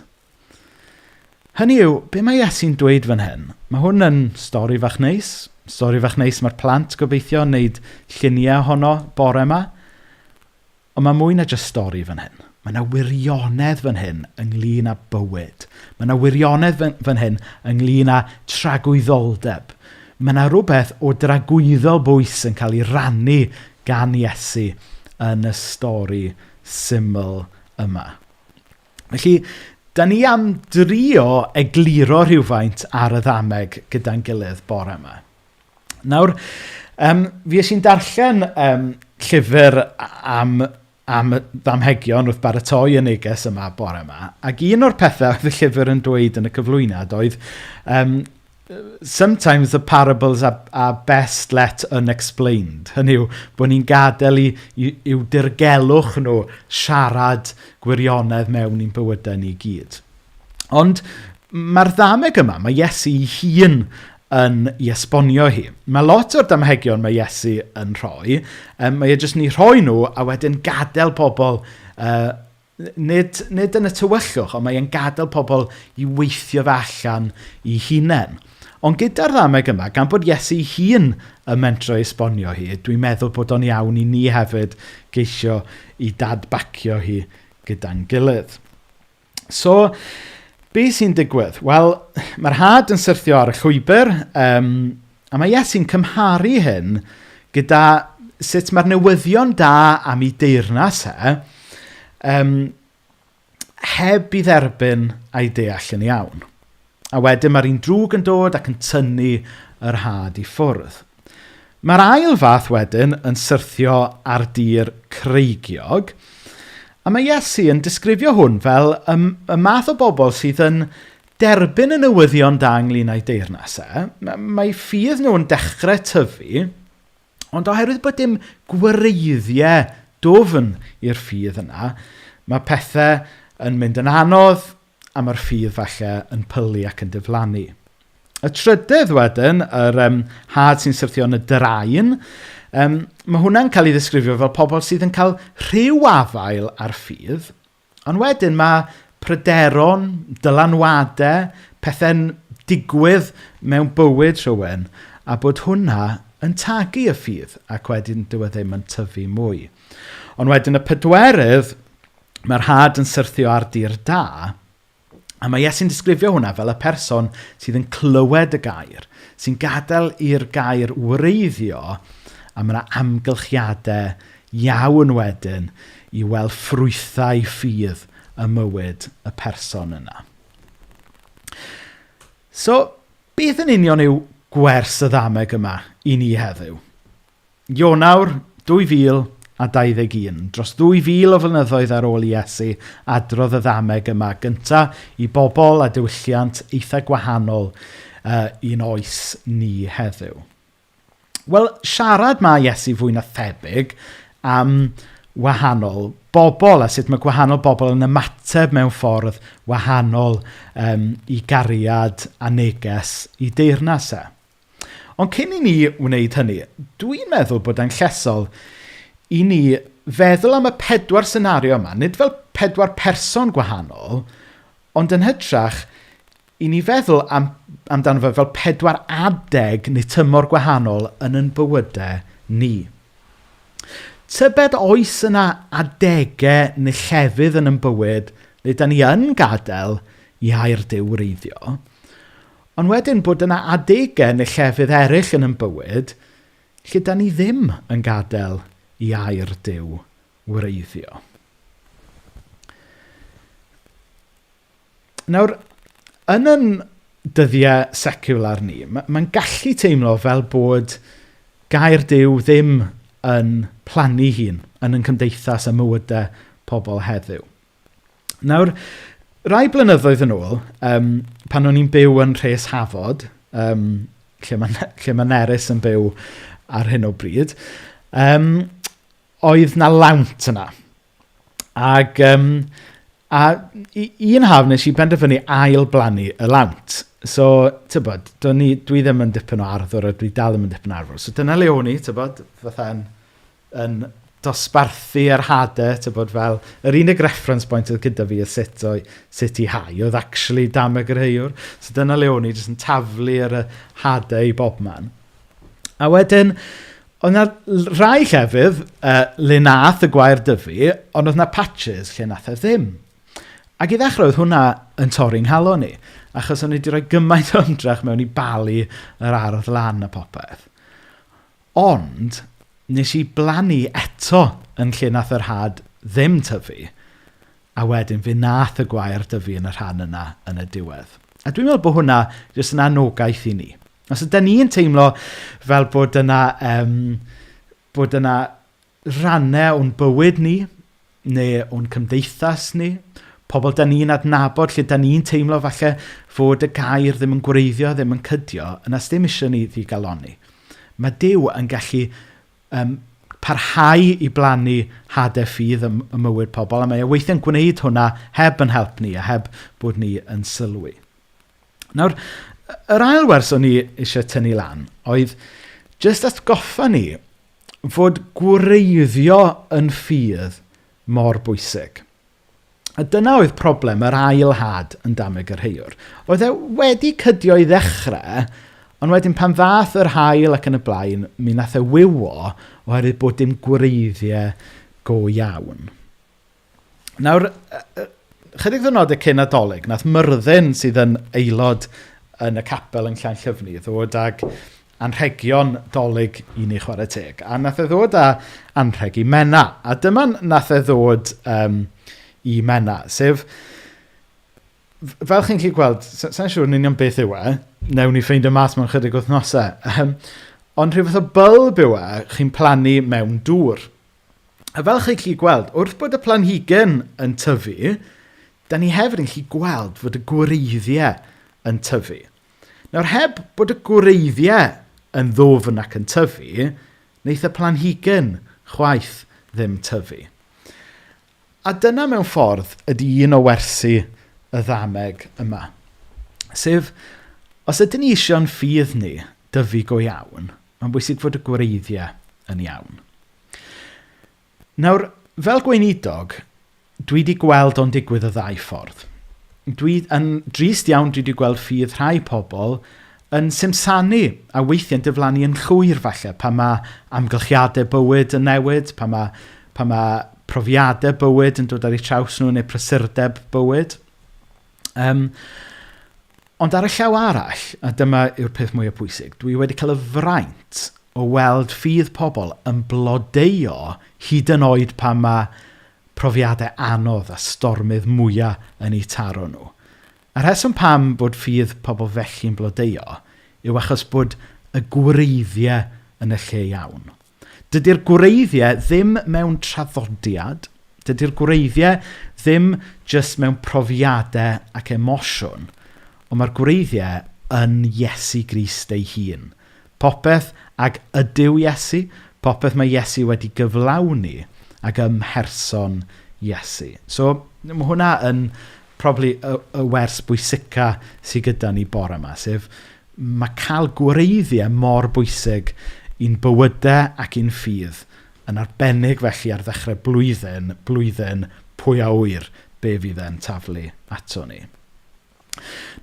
Hynny yw, be mae Iesu'n dweud fan hyn? Mae hwn yn stori fach neis. Stori fach neis mae'r plant gobeithio yn wneud lluniau ohono bore yma. Ond mae mwy na jyst stori fan hyn. Mae yna wirionedd fan hyn ynglyn â bywyd. Mae yna wirionedd fan hyn ynglyn â tragwyddoldeb. Mae yna rhywbeth o dragwyddol bwys yn cael ei rannu gan Iesu yn y stori syml yma. Felly, da ni am drio egluro rhywfaint ar y ddameg gyda'n gilydd bore yma. Nawr, fi es i'n darllen llyfr am ddamhegion wrth baratoi y neges yma bore yma, ac un o'r pethau oedd y llyfr yn dweud yn y cyflwyniad oedd sometimes the parables are best let unexplained. Hynny yw, bod ni'n gadael i'w dirgelwch nhw siarad gwirionedd mewn i'n bywydau ni gyd. Ond mae'r ddameg yma, mae Iesu ei hun yn ei esbonio hi. Mae lot o'r damhegion mae Iesu yn rhoi, mae e jyst yn ei rhoi nhw a wedyn gadael pobl, nid yn y tywyllwch, ond mae e'n gadael pobl i weithio fe allan i hunain. Ond gyda'r ddameg yma, gan bod Iesu ei hun yn mentro esbonio hi, dwi'n meddwl bod o'n iawn i ni hefyd geisio i dadbacio hi gyda'n gilydd. So, be sy'n digwydd? Wel, mae'r had yn syrthio ar y llwybr, a mae Iesu'n cymharu hyn gyda sut mae'r newyddion da am ei deyrnas e, heb i dderbyn a'i deall yn iawn. A wedyn mae'r un drwg yn dod ac yn tynnu yr had i ffwrdd. Mae'r ail fath wedyn yn syrthio ar dir creigiog, a mae Iesu yn disgrifio hwn fel y math o bobl sydd yn derbyn y newyddion da ynglyn â'i deyrnas e. Mae ffydd nhw'n dechrau tyfu, ond oherwydd bod dim gwreiddiau dwfn i'r ffydd yna, mae pethau yn mynd yn anodd a mae'r ffydd falle yn pylu ac yn diflannu. Y trydydd wedyn, yr had sy'n syrthio yn y draen, mae hwnna'n cael ei ddisgrifio fel pobl sydd yn cael rhyw afael ar ffydd, ond wedyn mae pryderon, dylanwadau, pethau'n digwydd mewn bywyd rhywun, a bod hwnna yn tagu y ffydd, ac wedyn dyw e ddim yn tyfu mwy. Ond wedyn y pedwerydd, Mae'r had yn syrthio ar dir da, a mae Iesu'n disgrifio hwnna fel y person sydd yn clywed y gair, sy'n gadael i'r gair wreiddio, a mae yna amgylchiadau iawn wedyn i weld ffrwythau ffydd y mywyd y person yna. So, beth yn union yw gwers y ddameg yma i ni heddiw? Ionawr 2021, dros 2000 o flynyddoedd ar ôl i Iesu adrodd y ddameg yma gynta i bobl a diwylliant eitha gwahanol i'n oes ni heddiw. Wel, siarad mae Iesu fwy na thebyg am wahanol bobl a sut mae gwahanol bobl yn ymateb mewn ffordd wahanol i gariad a neges i deyrnas e. Ond cyn i ni wneud hynny, dwi'n meddwl bod e'n llesol i ni feddwl am y 4 senario yma, nid fel 4 person gwahanol, ond yn hytrach i ni feddwl amdano fe fel 4 adeg neu tymor gwahanol yn ein bywydau ni. Tybed oes yna adegau neu llefydd yn ein bywyd le da ni yn gadael i air Duw wreiddio, ond wedyn bod yna adegau neu llefydd eraill yn ein bywyd lle da ni ddim yn gadael i air Duw wreiddio. Nawr, yn ein dyddiau seciwlar ni, mae'n gallu teimlo fel bod gair Duw ddim yn plannu hun yn ein cymdeithas a mywydau pobl heddiw. Nawr, rai blynyddoedd yn ôl, pan o'n i'n byw yn Rhes Hafod, lle mae Nerys yn byw ar hyn o bryd, oedd na lawnt yna. Ac un haf nes i benderfynu ail-blannu y lawnt. So, tybod, dwi ddim yn dipyn o arddwr, a dwi dal ddim yn dipyn o arddwr. So dyna le o'n i, tybod, fatha yn dosbarthu yr hadau, tybod, fel yr unig reference point oedd gyda fi y sut i hau, oedd actually dameg yr heiwr. So dyna le o'n i, jyst yn taflu ar y hadau i bobman. A wedyn, oedd na rai llefydd le nath y gwair dyfu, ond oedd na patches lle nath e ddim. Ac i ddechrau oedd hwnna yn torri'n nghalon i, achos o'n i wedi rhoi gymaint o ymdrech mewn i balu yr ardd lan a popeth. Ond, nes i blannu eto yn lle nath yr had ddim tyfu, a wedyn fe nath y gwair dyfu yn y rhan yna yn y diwedd. A dwi'n meddwl bod hwnna jyst yn anogaeth i ni. Os ydyn ni'n teimlo fel bod yna rannau o'n bywyd ni, neu o'n cymdeithas ni, pobl da ni'n adnabod lle da ni'n teimlo falle fod y gair ddim yn gwreiddio, ddim yn cydio, yna sdim eisiau ni ddigalonni. Mae Duw yn gallu parhau i blannu hadau ffydd ym mywyd pobl, a mae e weithiau'n gwneud hwnna heb yn help ni a heb bod ni yn sylwi. Nawr, yr ail wers o'n i eisiau tynnu lan oedd jyst atgoffa ni fod gwreiddio yn ffydd mor bwysig. A dyna oedd problem yr ail had yn dameg yr heiwr. Oedd e wedi cydio i ddechrau, ond wedyn pan ddath yr haul ac yn y blaen, mi nath e wywo oherwydd bod dim gwreiddiau go iawn. Nawr, chydig ddwrnodau cyn Nadolig, nath Myrddin sydd yn aelod yn y capel yn Llanllyfni ddod ag anrhegion Dolig i ni chwarae teg. A nath e ddod â anrheg i Menna. A dyma nath e ddod i Menna, sef, fel chi'n gallu gweld, sa'n siŵr yn union beth yw e, newn ni ffeindio mas mewn chydig wythnosau, ond rhyw fath o bylb yw e, chi'n plannu mewn dŵr. A fel chi'n gallu gweld, wrth bod y planhigyn yn tyfu, da ni hefyd yn gallu gweld fod y gwreiddiau yn tyfu. Nawr, heb bod y gwreiddiau yn ddwfn ac yn tyfu, wneith y planhigyn chwaith ddim tyfu. A dyna mewn ffordd ydy un o wersi y ddameg yma. Sef, os ydyn ni eisiau'n ffydd ni dyfu go iawn, mae'n bwysig fod y gwreiddiau yn iawn. Nawr, fel gweinidog, dwi wedi gweld o'n digwydd y ddau ffordd. Dwi yn drist iawn dwi wedi gweld ffydd rhai pobl yn simsanu a weithiau'n diflannu yn llwyr falle pan mae amgylchiadau bywyd yn newid, pan mae profiadau bywyd yn dod ar eu traws nhw neu prysurdeb bywyd. Ond ar y llaw arall, a dyma yw'r peth mwyaf pwysig, dwi wedi cael y fraint o weld ffydd pobl yn blodeuo hyd yn oed pan mae profiadau anodd a stormydd mwyaf yn eu taro nhw. A rheswm pam bod ffydd pobl felly'n blodeuo yw achos bod y gwreiddiau yn y lle iawn. Dydy'r gwreiddiau ddim mewn traddodiad, dydy'r gwreiddiau ddim jyst mewn profiadau ac emosiwn, ond mae'r gwreiddiau yn Iesu Grist ei hun. Popeth ag ydyw Iesu, popeth mae Iesu wedi gyflawni ac ym mherson Iesu. So, mae hwnna yn probably y wers bwysica sydd gyda ni bore yma, sef mae cael gwreiddiau mor bwysig i'n bywydau ac i'n ffydd, yn arbennig felly ar ddechrau blwyddyn, blwyddyn pwy a ŵyr be fydd e'n taflu ato ni.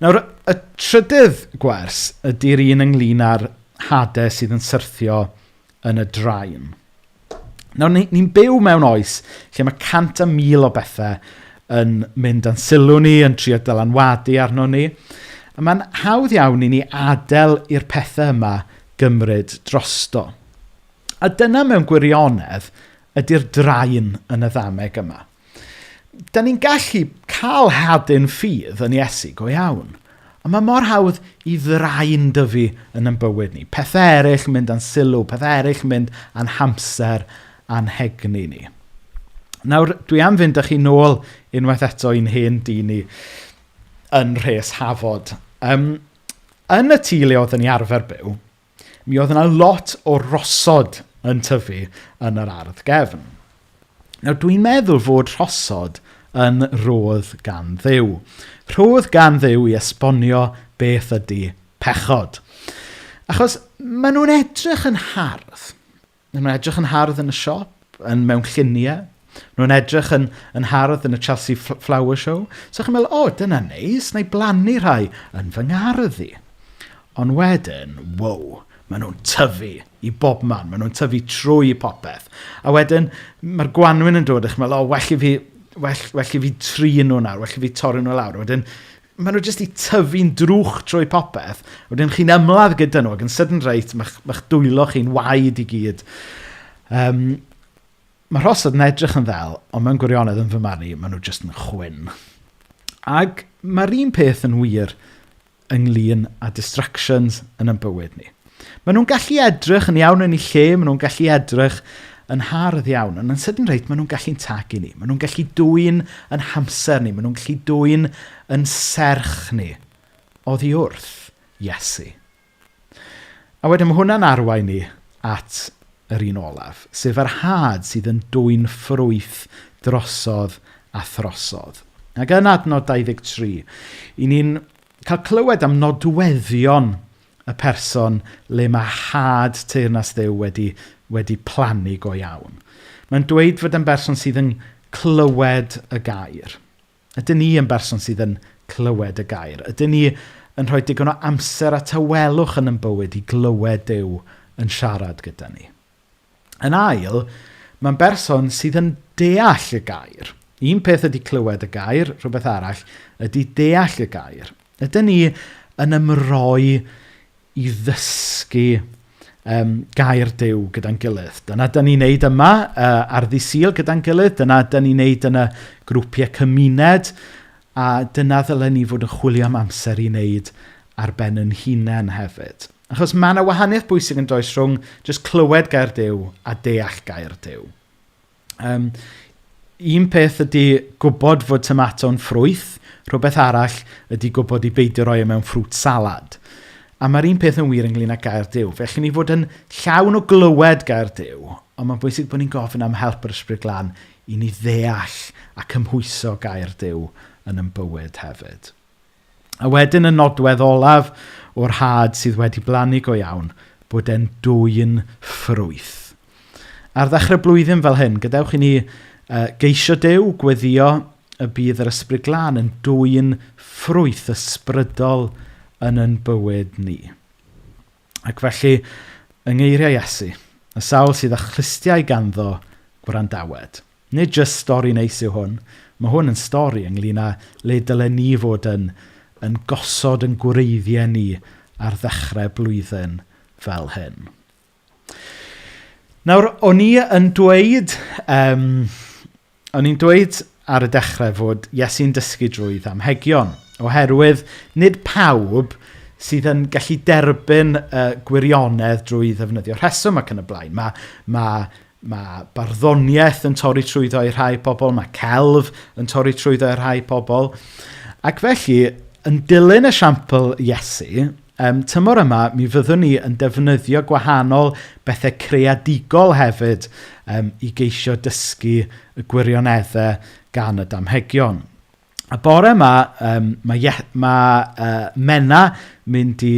Nawr, y trydydd gwers ydy'r un ynglyn â'r hadau sydd yn syrthio yn y draen. Nawr, ni'n ni byw mewn oes lle mae 100,000 o bethau yn mynd â'n sylw ni, yn trio dylanwadu arno ni. A mae'n hawdd iawn i ni adael i'r pethau yma gymryd drosto. A dyna mewn gwirionedd ydy'r draen yn y ddameg yma. Da ni'n gallu cael hadyn ffydd yn Iesu go iawn. Ond mae mor hawdd i ddraen dyfu yn ein bywyd ni. Pethau eraill yn mynd â'n sylw, pethau eraill yn mynd â'n hamser a'n hegni ni. Nawr, dwi am fynd â chi nôl unwaith eto i'n hen dŷ ni yn Rhes Hafod. Yn y tŷ le oedden ni arfer byw, mi oedd yna lot o rosod yn tyfu yn yr ardd gefn. Nawr, dwi'n meddwl fod rhosod yn rhodd gan Dduw. Rhodd gan Dduw i esbonio beth ydy pechod. Achos maen nhw'n edrych yn hardd. Maen nhw'n edrych yn hardd yn y siop, yn mewn lluniau. Maen nhw'n edrych yn hardd yn y Chelsea Flower Show. So chi'n meddwl, o, dyna neis, na i blannu rhai yn fy ngardd i. Ond wedyn, wow, maen nhw'n tyfu i bob man. Maen nhw'n tyfu trwy popeth. A wedyn, mae'r gwanwyn yn dod a chi'n meddwl, o, well i fi trin nhw nawr, well i fi torri nhw lawr. Wedyn, maen nhw jyst i tyfu'n drwch trwy popeth. Wedyn chi'n ymladd gyda nhw ac yn sydyn reit, mae'ch dwylo chi'n waed i gyd. Mae rhosod yn edrych yn ddel, ond mewn gwirionedd yn fy marn i, maen nhw jyst yn chwyn. Ac mae'r un peth yn wir ynglyn â distractions yn ein bywyd ni. Maen nhw'n gallu edrych yn iawn yn eu lle, maen nhw'n gallu edrych yn hardd iawn, ond yn sydyn reit, maen nhw'n gallu'n tagu ni. Maen nhw'n gallu dwyn yn hamser ni, maen nhw'n gallu dwyn yn serch ni oddi wrth Iesu. A wedyn mae hwnna'n arwain ni at yr un olaf, sef yr had sydd yn dwyn ffrwyth drosodd a throsodd. Ac yn adnod 23, i ni'n cael clywed am nodweddion y person le mae had teyrnas Dduw wedi plannu go iawn. Mae'n dweud fod yn berson sydd yn clywed y gair. Ydyn ni yn berson sydd yn clywed y gair? Ydyn ni yn rhoi digon o amser a tawelwch yn ein bywyd i glywed Duw yn siarad gyda ni? Yn ail, mae'n berson sydd yn deall y gair. Un peth ydy clywed y gair, rhywbeth arall ydy deall y gair. Ydyn ni yn ymroi i ddysgu gair Duw gyda'n gilydd? Dyna dyn ni'n neud yma ar ddydd Sul gyda'n gilydd, dyna dyn ni'n neud yn y grwpiau cymuned, a dyna ddylen ni fod yn chwilio am amser i wneud ar ben yn hunain hefyd. Achos mae yna wahaniaeth bwysig yn does rhwng jyst clywed gair Duw a deall gair Duw. Un peth ydy gwybod fod tomato'n ffrwyth, rhywbeth arall ydy gwybod i beidio roi e mewn fruit salad. A mae'r un peth yn wir ynglyn â gair Duw. Fe allwn ni fod yn llawn o glywed gair Duw, ond mae'n bwysig bod ni'n gofyn am help yr Ysbryd Glân i ni ddeall a cymhwyso gair Duw yn ein bywyd hefyd. A wedyn y nodwedd olaf o'r had sydd wedi blannu go iawn, bod e'n dwyn ffrwyth. Ar ddechrau blwyddyn fel hyn, gadewch i ni geisio Duw, gweddio y bydd yr Ysbryd Glân yn dwyn ffrwyth ysbrydol yn ein bywyd ni. Ac felly, yng ngeiriau Iesu, y sawl sydd â chlustiau ganddo, gwrandawed. Nid jyst stori neis yw hwn. Mae hwn yn stori ynglyn â le dylen ni fod yn, yn gosod yn gwreiddiau ni ar ddechrau blwyddyn fel hyn. Nawr, o'n i yn dweud, um, o'n i'n dweud ar y dechrau fod Iesu'n dysgu drwy ddamhegion, oherwydd nid pawb sydd yn gallu derbyn gwirionedd drwy ddefnyddio rheswm ac yn y blaen. Mae, mae, mae barddoniaeth yn torri trwyddo i rhai pobl, mae celf yn torri trwyddo i rhai pobl. Ac felly, yn dilyn esiampl Iesu, Um, tymor yma, mi fyddwn ni yn defnyddio gwahanol bethau creadigol hefyd um, i geisio dysgu y gwirioneddau gan y damhegion. A bore yma, um, mae, mae Mena mynd i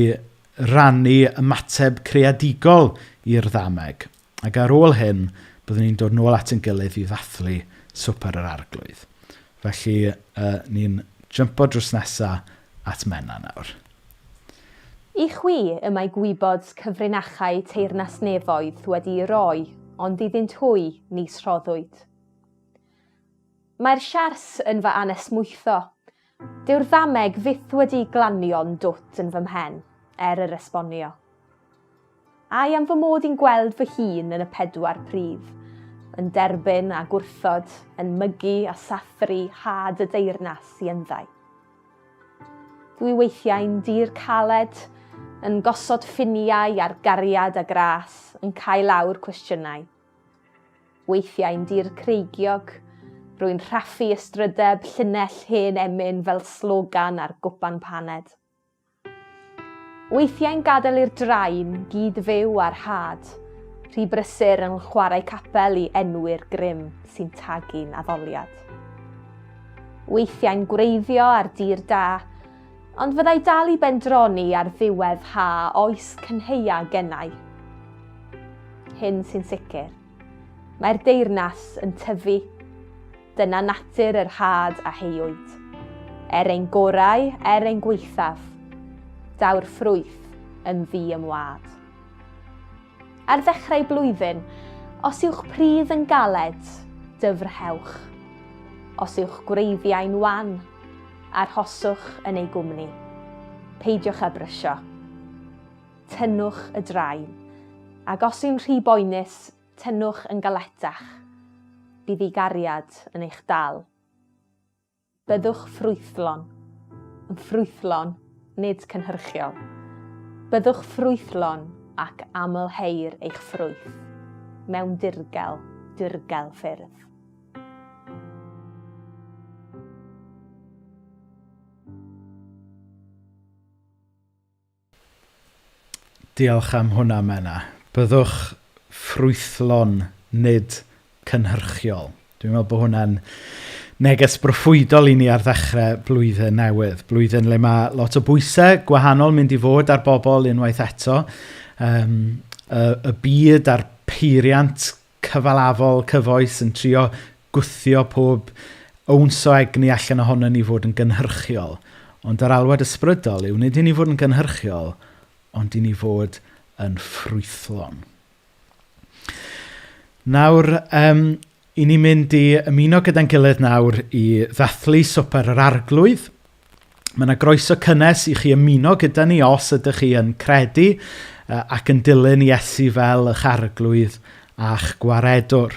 rannu ymateb creadigol i'r ddameg. Ac ar ôl hyn, byddwn ni'n dod nôl at ein gilydd i ddathlu swper yr arglwydd. Felly, ni'n jympo drws nesa at Mena nawr. I chwi y mae gwybod cyfrinachau teyrnas nefoedd wedi'i roi, ond iddynt hwy nis rhoddwyd. Mae'r siars yn fy anesmwytho. Dyw'r ddameg fyth wedi glanio'n dwt yn fy mhen, er yr esbonio. Ai am fy mod i'n gweld fy hun yn y pedwar prif, yn derbyn a gwrthod, yn mygu a sathru had y deyrnas i ynddau. Dwi weithiau'n dir caled, yn gosod ffiniau ar gariad a gras, yn cael lawr cwestiynau. Weithiau'n dir creigiog, rwy'n rhaffu ystrydeb llinell hen emyn fel slogan ar gwpan paned. Weithiau'n gadael i'r drain gyd fyw ar had, rhy brysur yn chwarae capel i enwi'r grym sy'n tagu'n addoliad. Weithiau'n gwreiddio ar dir da, ond fyddai dal i bendroni ar ddiwedd ha oes cynheia gennau. Hyn sy'n sicr. Mae'r deyrnas yn tyfu. Dyna natur yr had a heuwyd. Er ein gorau, er ein gwaethaf, daw'r ffrwyth yn ddi-ymwâd. Ar ddechrau blwyddyn, os yw'ch pridd yn galed, dyfrhewch. Os yw'ch gwreiddiau'n wan, arhoswch yn ei gwmni. Peidiwch â brysio. Tynnwch y draen. Ac os yw'n rhy boenus, Tynnwch yn galetach. Bydd ei gariad yn eich dal. Byddwch ffrwythlon. Yn ffrwythlon, nid cynhyrchiol. Byddwch ffrwythlon ac amlheir eich ffrwyth mewn dirgel, dirgel ffyrdd. Diolch am hwnna, Menna. Byddwch ffrwythlon, nid cynhyrchiol. Dwi'n meddwl bod hwnna'n neges broffwydol i ni ar ddechrau blwyddyn newydd. Blwyddyn le mae lot o bwysau gwahanol mynd i fod ar bobl unwaith eto. Um, y, y byd a'r peiriant cyfalafol cyfoes yn trio gwthio pob owns o egni allan ohono ni fod yn gynhyrchiol. Ond yr alwad ysbrydol yw nid i ni fod yn gynhyrchiol, ond i ni fod yn ffrwythlon. Nawr, um, i ni'n mynd i ymuno gyda'n gilydd nawr i ddathlu swper yr arglwydd. Mae yna groeso cynnes i chi ymuno gyda ni os ydych chi yn credu ac yn dilyn Iesu fel eich arglwydd a'ch gwaredwr.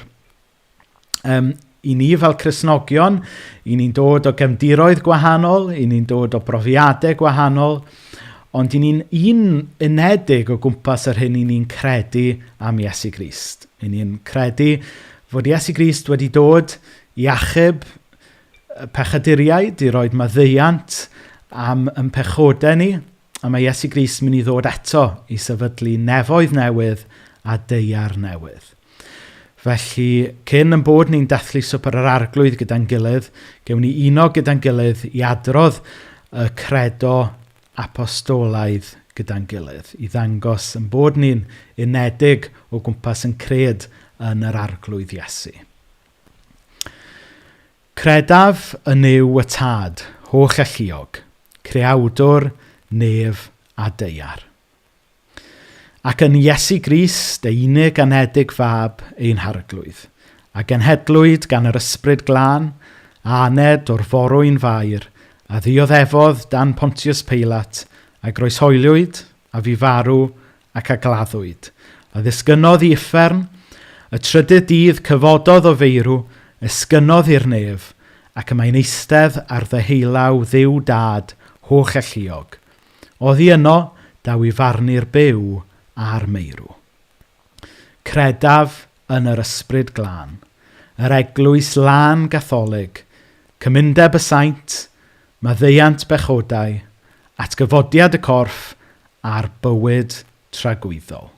Um, I ni fel Cristnogion, i ni'n dod o gefndiroedd gwahanol, i ni'n dod o brofiadau gwahanol, ond i ni'n un unedig o gwmpas yr hyn i ni'n credu am Iesu Grist. I ni'n credu fod Iesu Grist wedi dod i achub pechaduriaid, i roed maddeuant am yn pechodau ni, a mae Iesu Grist mynd i ddod eto i sefydlu nefoedd newydd a deiar newydd. Felly, cyn yn bod ni'n dathlu swper yr arglwydd gyda'n gilydd, gewn ni uno gyda'n gilydd i adrodd y credo apostolaidd gyda'n gilydd, i ddangos yn bod ni'n unedig o gwmpas yn cred yn yr arglwydd Iesu. Credaf yn Nuw y Tad, holl alluog, creawdwr nef a daear. Ac yn Iesu Grist, ei unig anedig fab ein harglwydd, a genhedlwyd gan yr ysbryd glân, a aned o'r forwyn fair, a ddioddefodd dan Pontius Peilat, a groeshoeliwyd, a fu farw, ac a gladdwyd. A ddisgynnodd i uffern, y trydydd dydd cyfododd o feirw, esgynnodd i'r nef, ac y mae'n eistedd ar ddeheulaw Dduw Dad, holl alluog. Oddi yno, daw i farnu'r byw a'r meirw. Credaf yn yr ysbryd glân, yr eglwys lân gatholig, cymundeb y saint, maddeuant bechodau, atgyfodiad y corff a'r bywyd tragwyddol.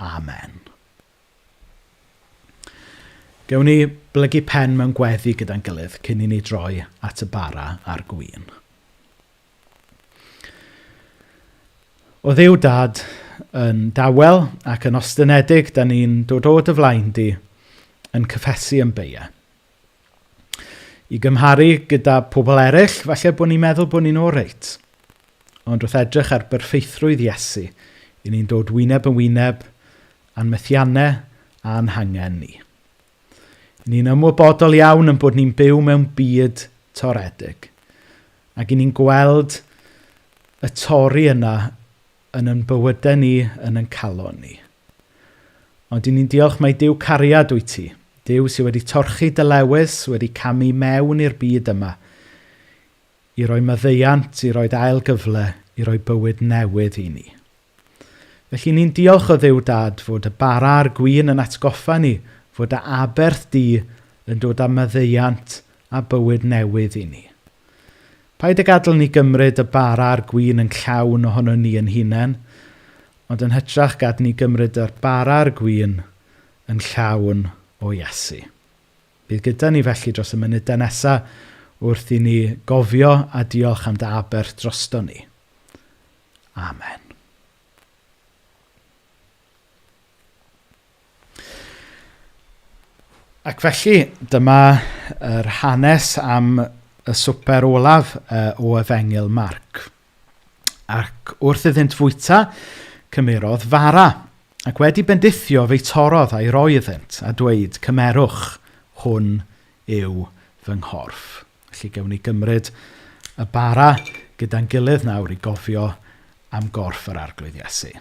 Amen. Gewn ni blygu pen mewn gweddi gyda'n gilydd cyn i ni droi at y bara a'r gwin. O Dduw Dad, yn dawel ac yn ostynedig, da ni'n dod o dy flaen di yn cyffesu yn beia. I gymharu gyda pobl eraill, falle bod ni'n meddwl bod ni'n oreit. Ond wrth edrych ar berffeithrwydd Iesu, i ni'n dod wyneb yn wyneb a'n methiannau a'n hangen ni. Ni'n ymwybodol iawn yn bod ni'n byw mewn byd toredig. Ac i ni'n gweld y torri yna yn yn bywydau ni, yn yn calon ni. Ond i ni'n diolch mai Duw cariad wyt ti. Duw sydd wedi torchi dy lewys, wedi camu mewn i'r byd yma. I roi maddeuant, i roi ail gyfle, i roi bywyd newydd i ni. Felly ni'n diolch o Dduw Dad fod y bara a'r gwin yn atgoffa ni fod y aberth di yn dod â maddeuant a bywyd newydd i ni. Paid â gadael ni gymryd y bara a'r gwin yn llawn ohono ni yn hunain, ond yn hytrach gad ni gymryd y bara a'r gwin yn llawn o Iesu. Bydd gyda ni felly dros y munudau nesaf wrth i ni gofio a diolch am dy aberth drosto ni. Amen. Ac felly, dyma yr hanes am y swper olaf o Efengyl Marc. Ac wrth iddynt fwyta, cymerodd fara. Ac wedi bendithio fe'i torrodd a'i roi iddynt, a dweud, cymerwch, hwn yw fy nghorff. Felly gewn ni gymryd y bara gyda'n gilydd nawr i gofio am gorff yr Arglwydd Iesu.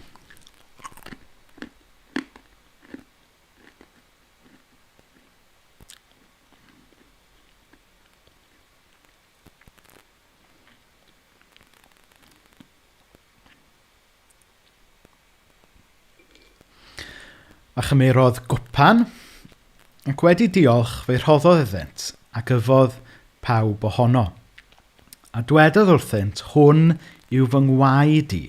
A chymerodd gwpan, ac wedi diolch fe'i rhoddodd iddynt, ac yfodd pawb ohono. A dwedodd wrthynt, hwn yw fy ngwaed i,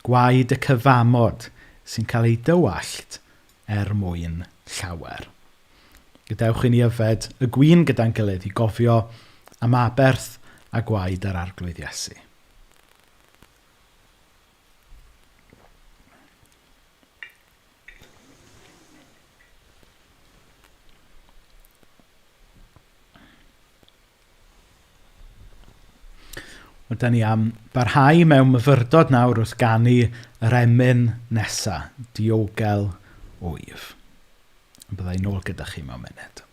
gwaed y cyfamod sy'n cael ei dywallt er mwyn llawer. Gadewch i ni yfed y gwin gyda'n gilydd i gofio am aberth a gwaed yr Arglwydd Iesu. Wel, da ni am barhau mewn myfyrdod nawr wrth ganu yr emyn nesa, Diogel Wyf. Bydda i nôl gyda chi mewn munud.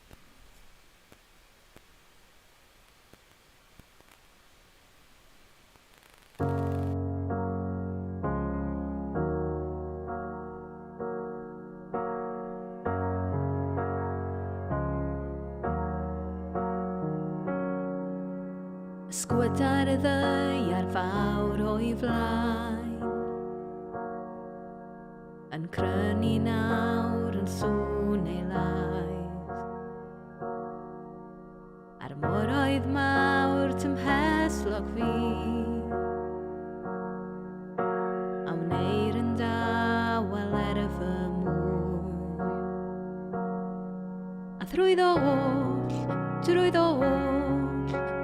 Ysgwydar y ddaear fawr o'i flaen, yn crynu nawr yn sŵn ei lais. A'r moroedd mawr tymhestlog fi, a wneir yn dawel er fy mwyn. A thrwyddo oll, drwyddo oll,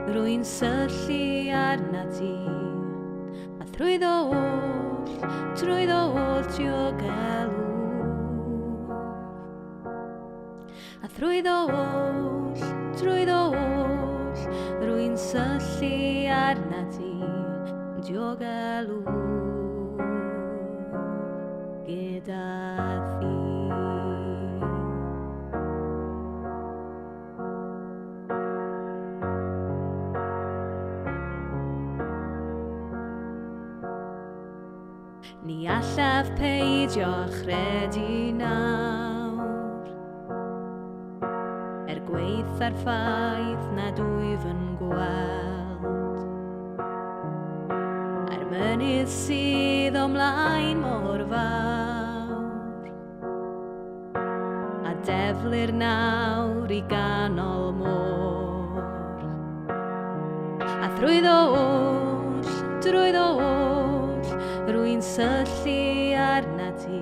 rwy'n syllu arna ti. A thrwyddo oll, trwyddo oll diogelwch. A thrwyddo oll, trwyddo oll, rwy'n syllu arna ti, diogelwch gyda thi. Ni allaf peidio â chredu nawr, er gwaetha'r ffaith nad wyf yn gweld. A'r mynydd sydd o mlaen mor fawr, a deflir nawr i ganol môr. A thrwyddo oll, rwy'n syllu arnat ti.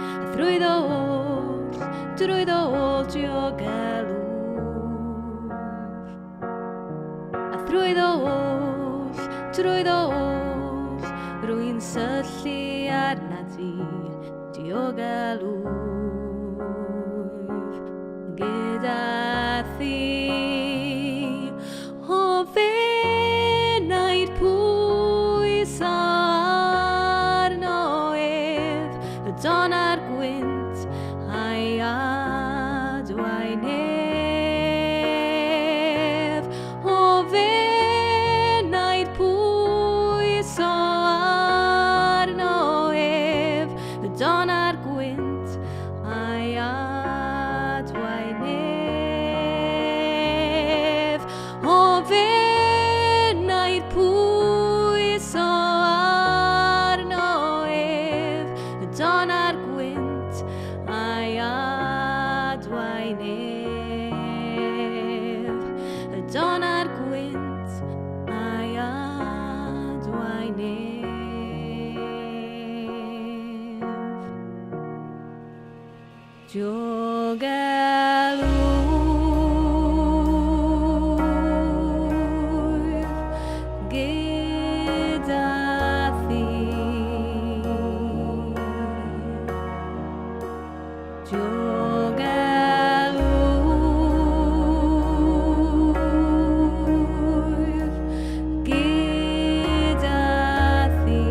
A thrwyddo oll, diogelwf. A thrwyddo oll, rwy'n syllu arnat ti, diogelwf gyda thi. O fenaid pwyso arno ef, y don a'r gwynt a'i adwaen ef. O fenaid pwyso arno ef, y don a'r gwynt a'i adwaen ef. O fenaid pwyso arno ef, y don a'r gwynt a'i adwaen ef. Y don a'r gwynt a'i adwaen ef. Diogelwf gyda thi. Diogelwf gyda thi.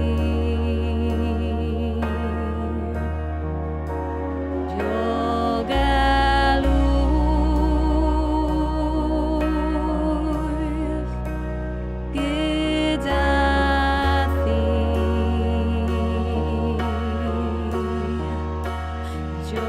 Diogelwf gyda thi. Diogelwf, diogelwf gyda thi. Diogelwf gyda thi. Diogelwf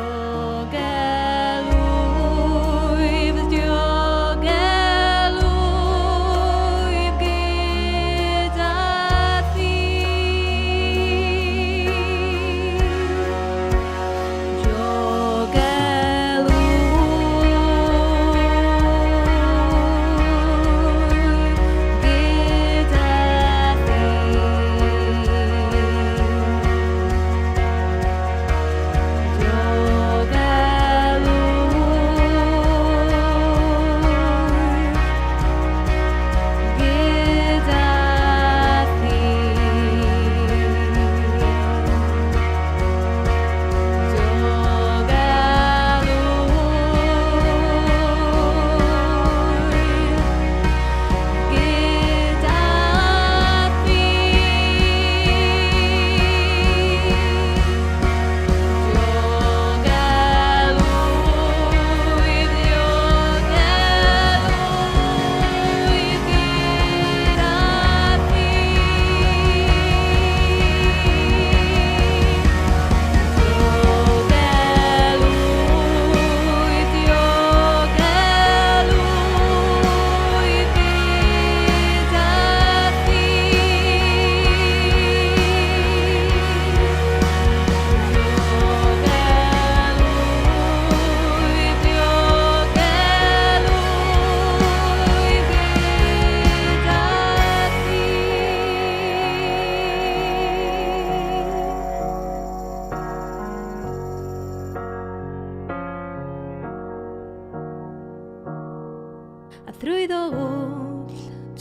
gyda thi. Diogelwf gyda thi. Diogelwf, diogelwf gyda thi. Diogelwf, diogelwf gyda thi. Diogelwf, diogelwf gyda thi. A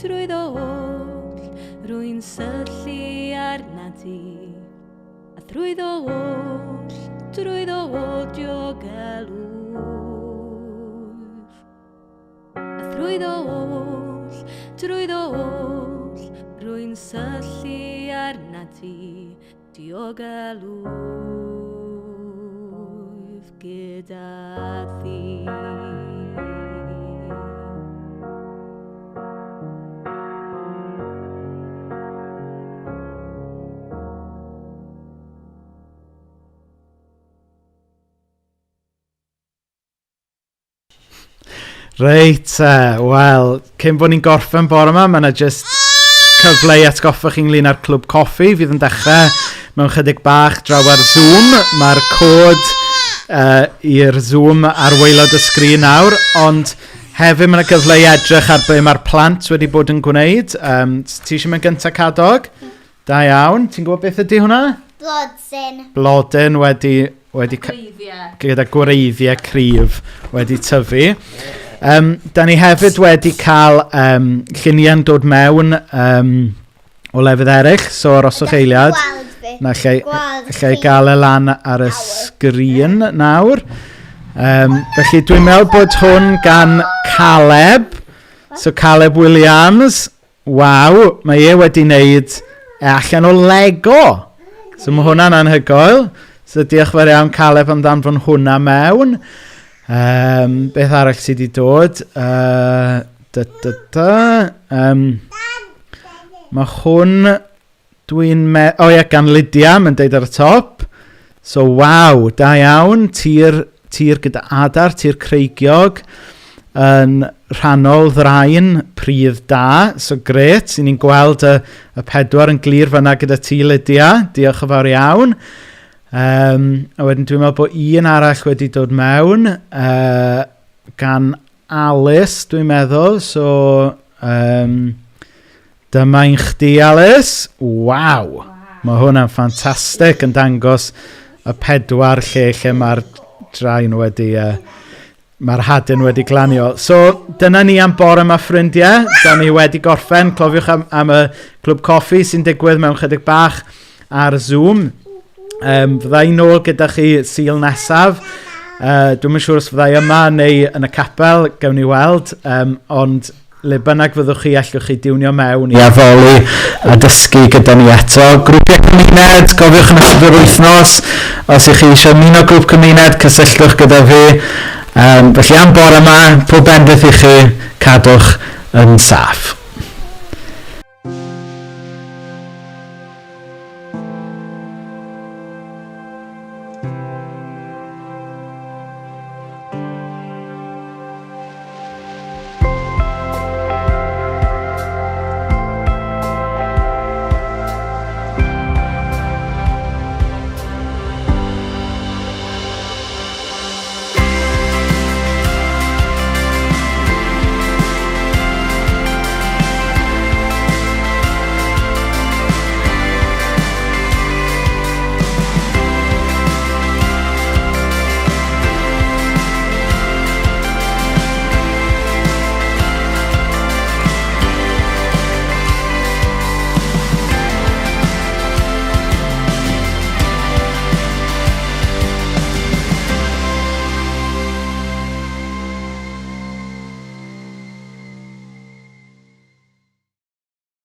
thrwyddo oll, rwy'n syllu arnat ti. A thrwyddo oll, diogelwf. A thrwyddo oll, rwy'n syllu arnat ti, diogelwf gyda thi. Reit, te, wel, cyn bod ni'n gorffen bore yma, mae yna jyst cyfle i atgoffa chi ynglyn â'r clwb coffi fydd yn dechrau mewn chydig bach draw ar Zoom. Mae'r cod i'r Zoom ar waelod y sgrin nawr, ond hefyd mae yna gyfle i edrych ar be mae'r plant wedi bod yn gwneud. Ti eisiau mynd gyntaf, Cadog? Da iawn. Ti'n gwybod beth ydy hwnna? Blodyn. Blodyn wedi gyda gwreiddiau cryf wedi tyfu. Da ni hefyd wedi cael lluniau'n dod mewn o lefydd eraill, so aroswch eiliad. Na, lle i gael e lan ar y sgrin nawr. Felly dwi'n meddwl bod hwn gan Caleb. So Caleb Williams. Waw, mae e wedi wneud e allan o Lego. So mae hwnna'n anhygoel. So diolch fawr iawn Caleb am ddanfon hwnna mewn. Beth arall sydd wedi dod? Mae hwn, dwi'n o ie, gan Lydia, mae'n deud ar y top. So waw, da iawn, tir gyda adar, tir creigiog, yn rhannol ddraen, pridd da, so gret, i ni'n gweld y pedwar yn glir fyna gyda ti, Lydia, diolch yn fawr iawn. A wedyn dwi'n meddwl bod un arall wedi dod mewn gan Alice, dwi'n meddwl, so dyma un chdi, Alice. Waw, mae hwnna'n ffantastig yn dangos y pedwar lle mae'r draen wedi... Mae'r hadyn wedi glanio. So, dyna ni am bore yma, ffrindiau. Da ni wedi gorffen. Clofiwch am y clwb coffi sy'n digwydd mewn chydig bach ar Zoom. Fydda i nôl gyda chi Sul nesaf. Dwi'm yn siŵr os fydda i yma neu yn y capel, gawn ni weld. Ond le bynnag fyddwch chi, allwch chi diwnio mewn i addoli a dysgu gyda ni eto. Grwpiau cymuned, cofiwch yn ystod yr wythnos. Os ych chi eisiau ymuno grŵp cymuned, cysylltwch gyda fi. Felly am bore yma, pob bendith i chi, cadwch yn saff.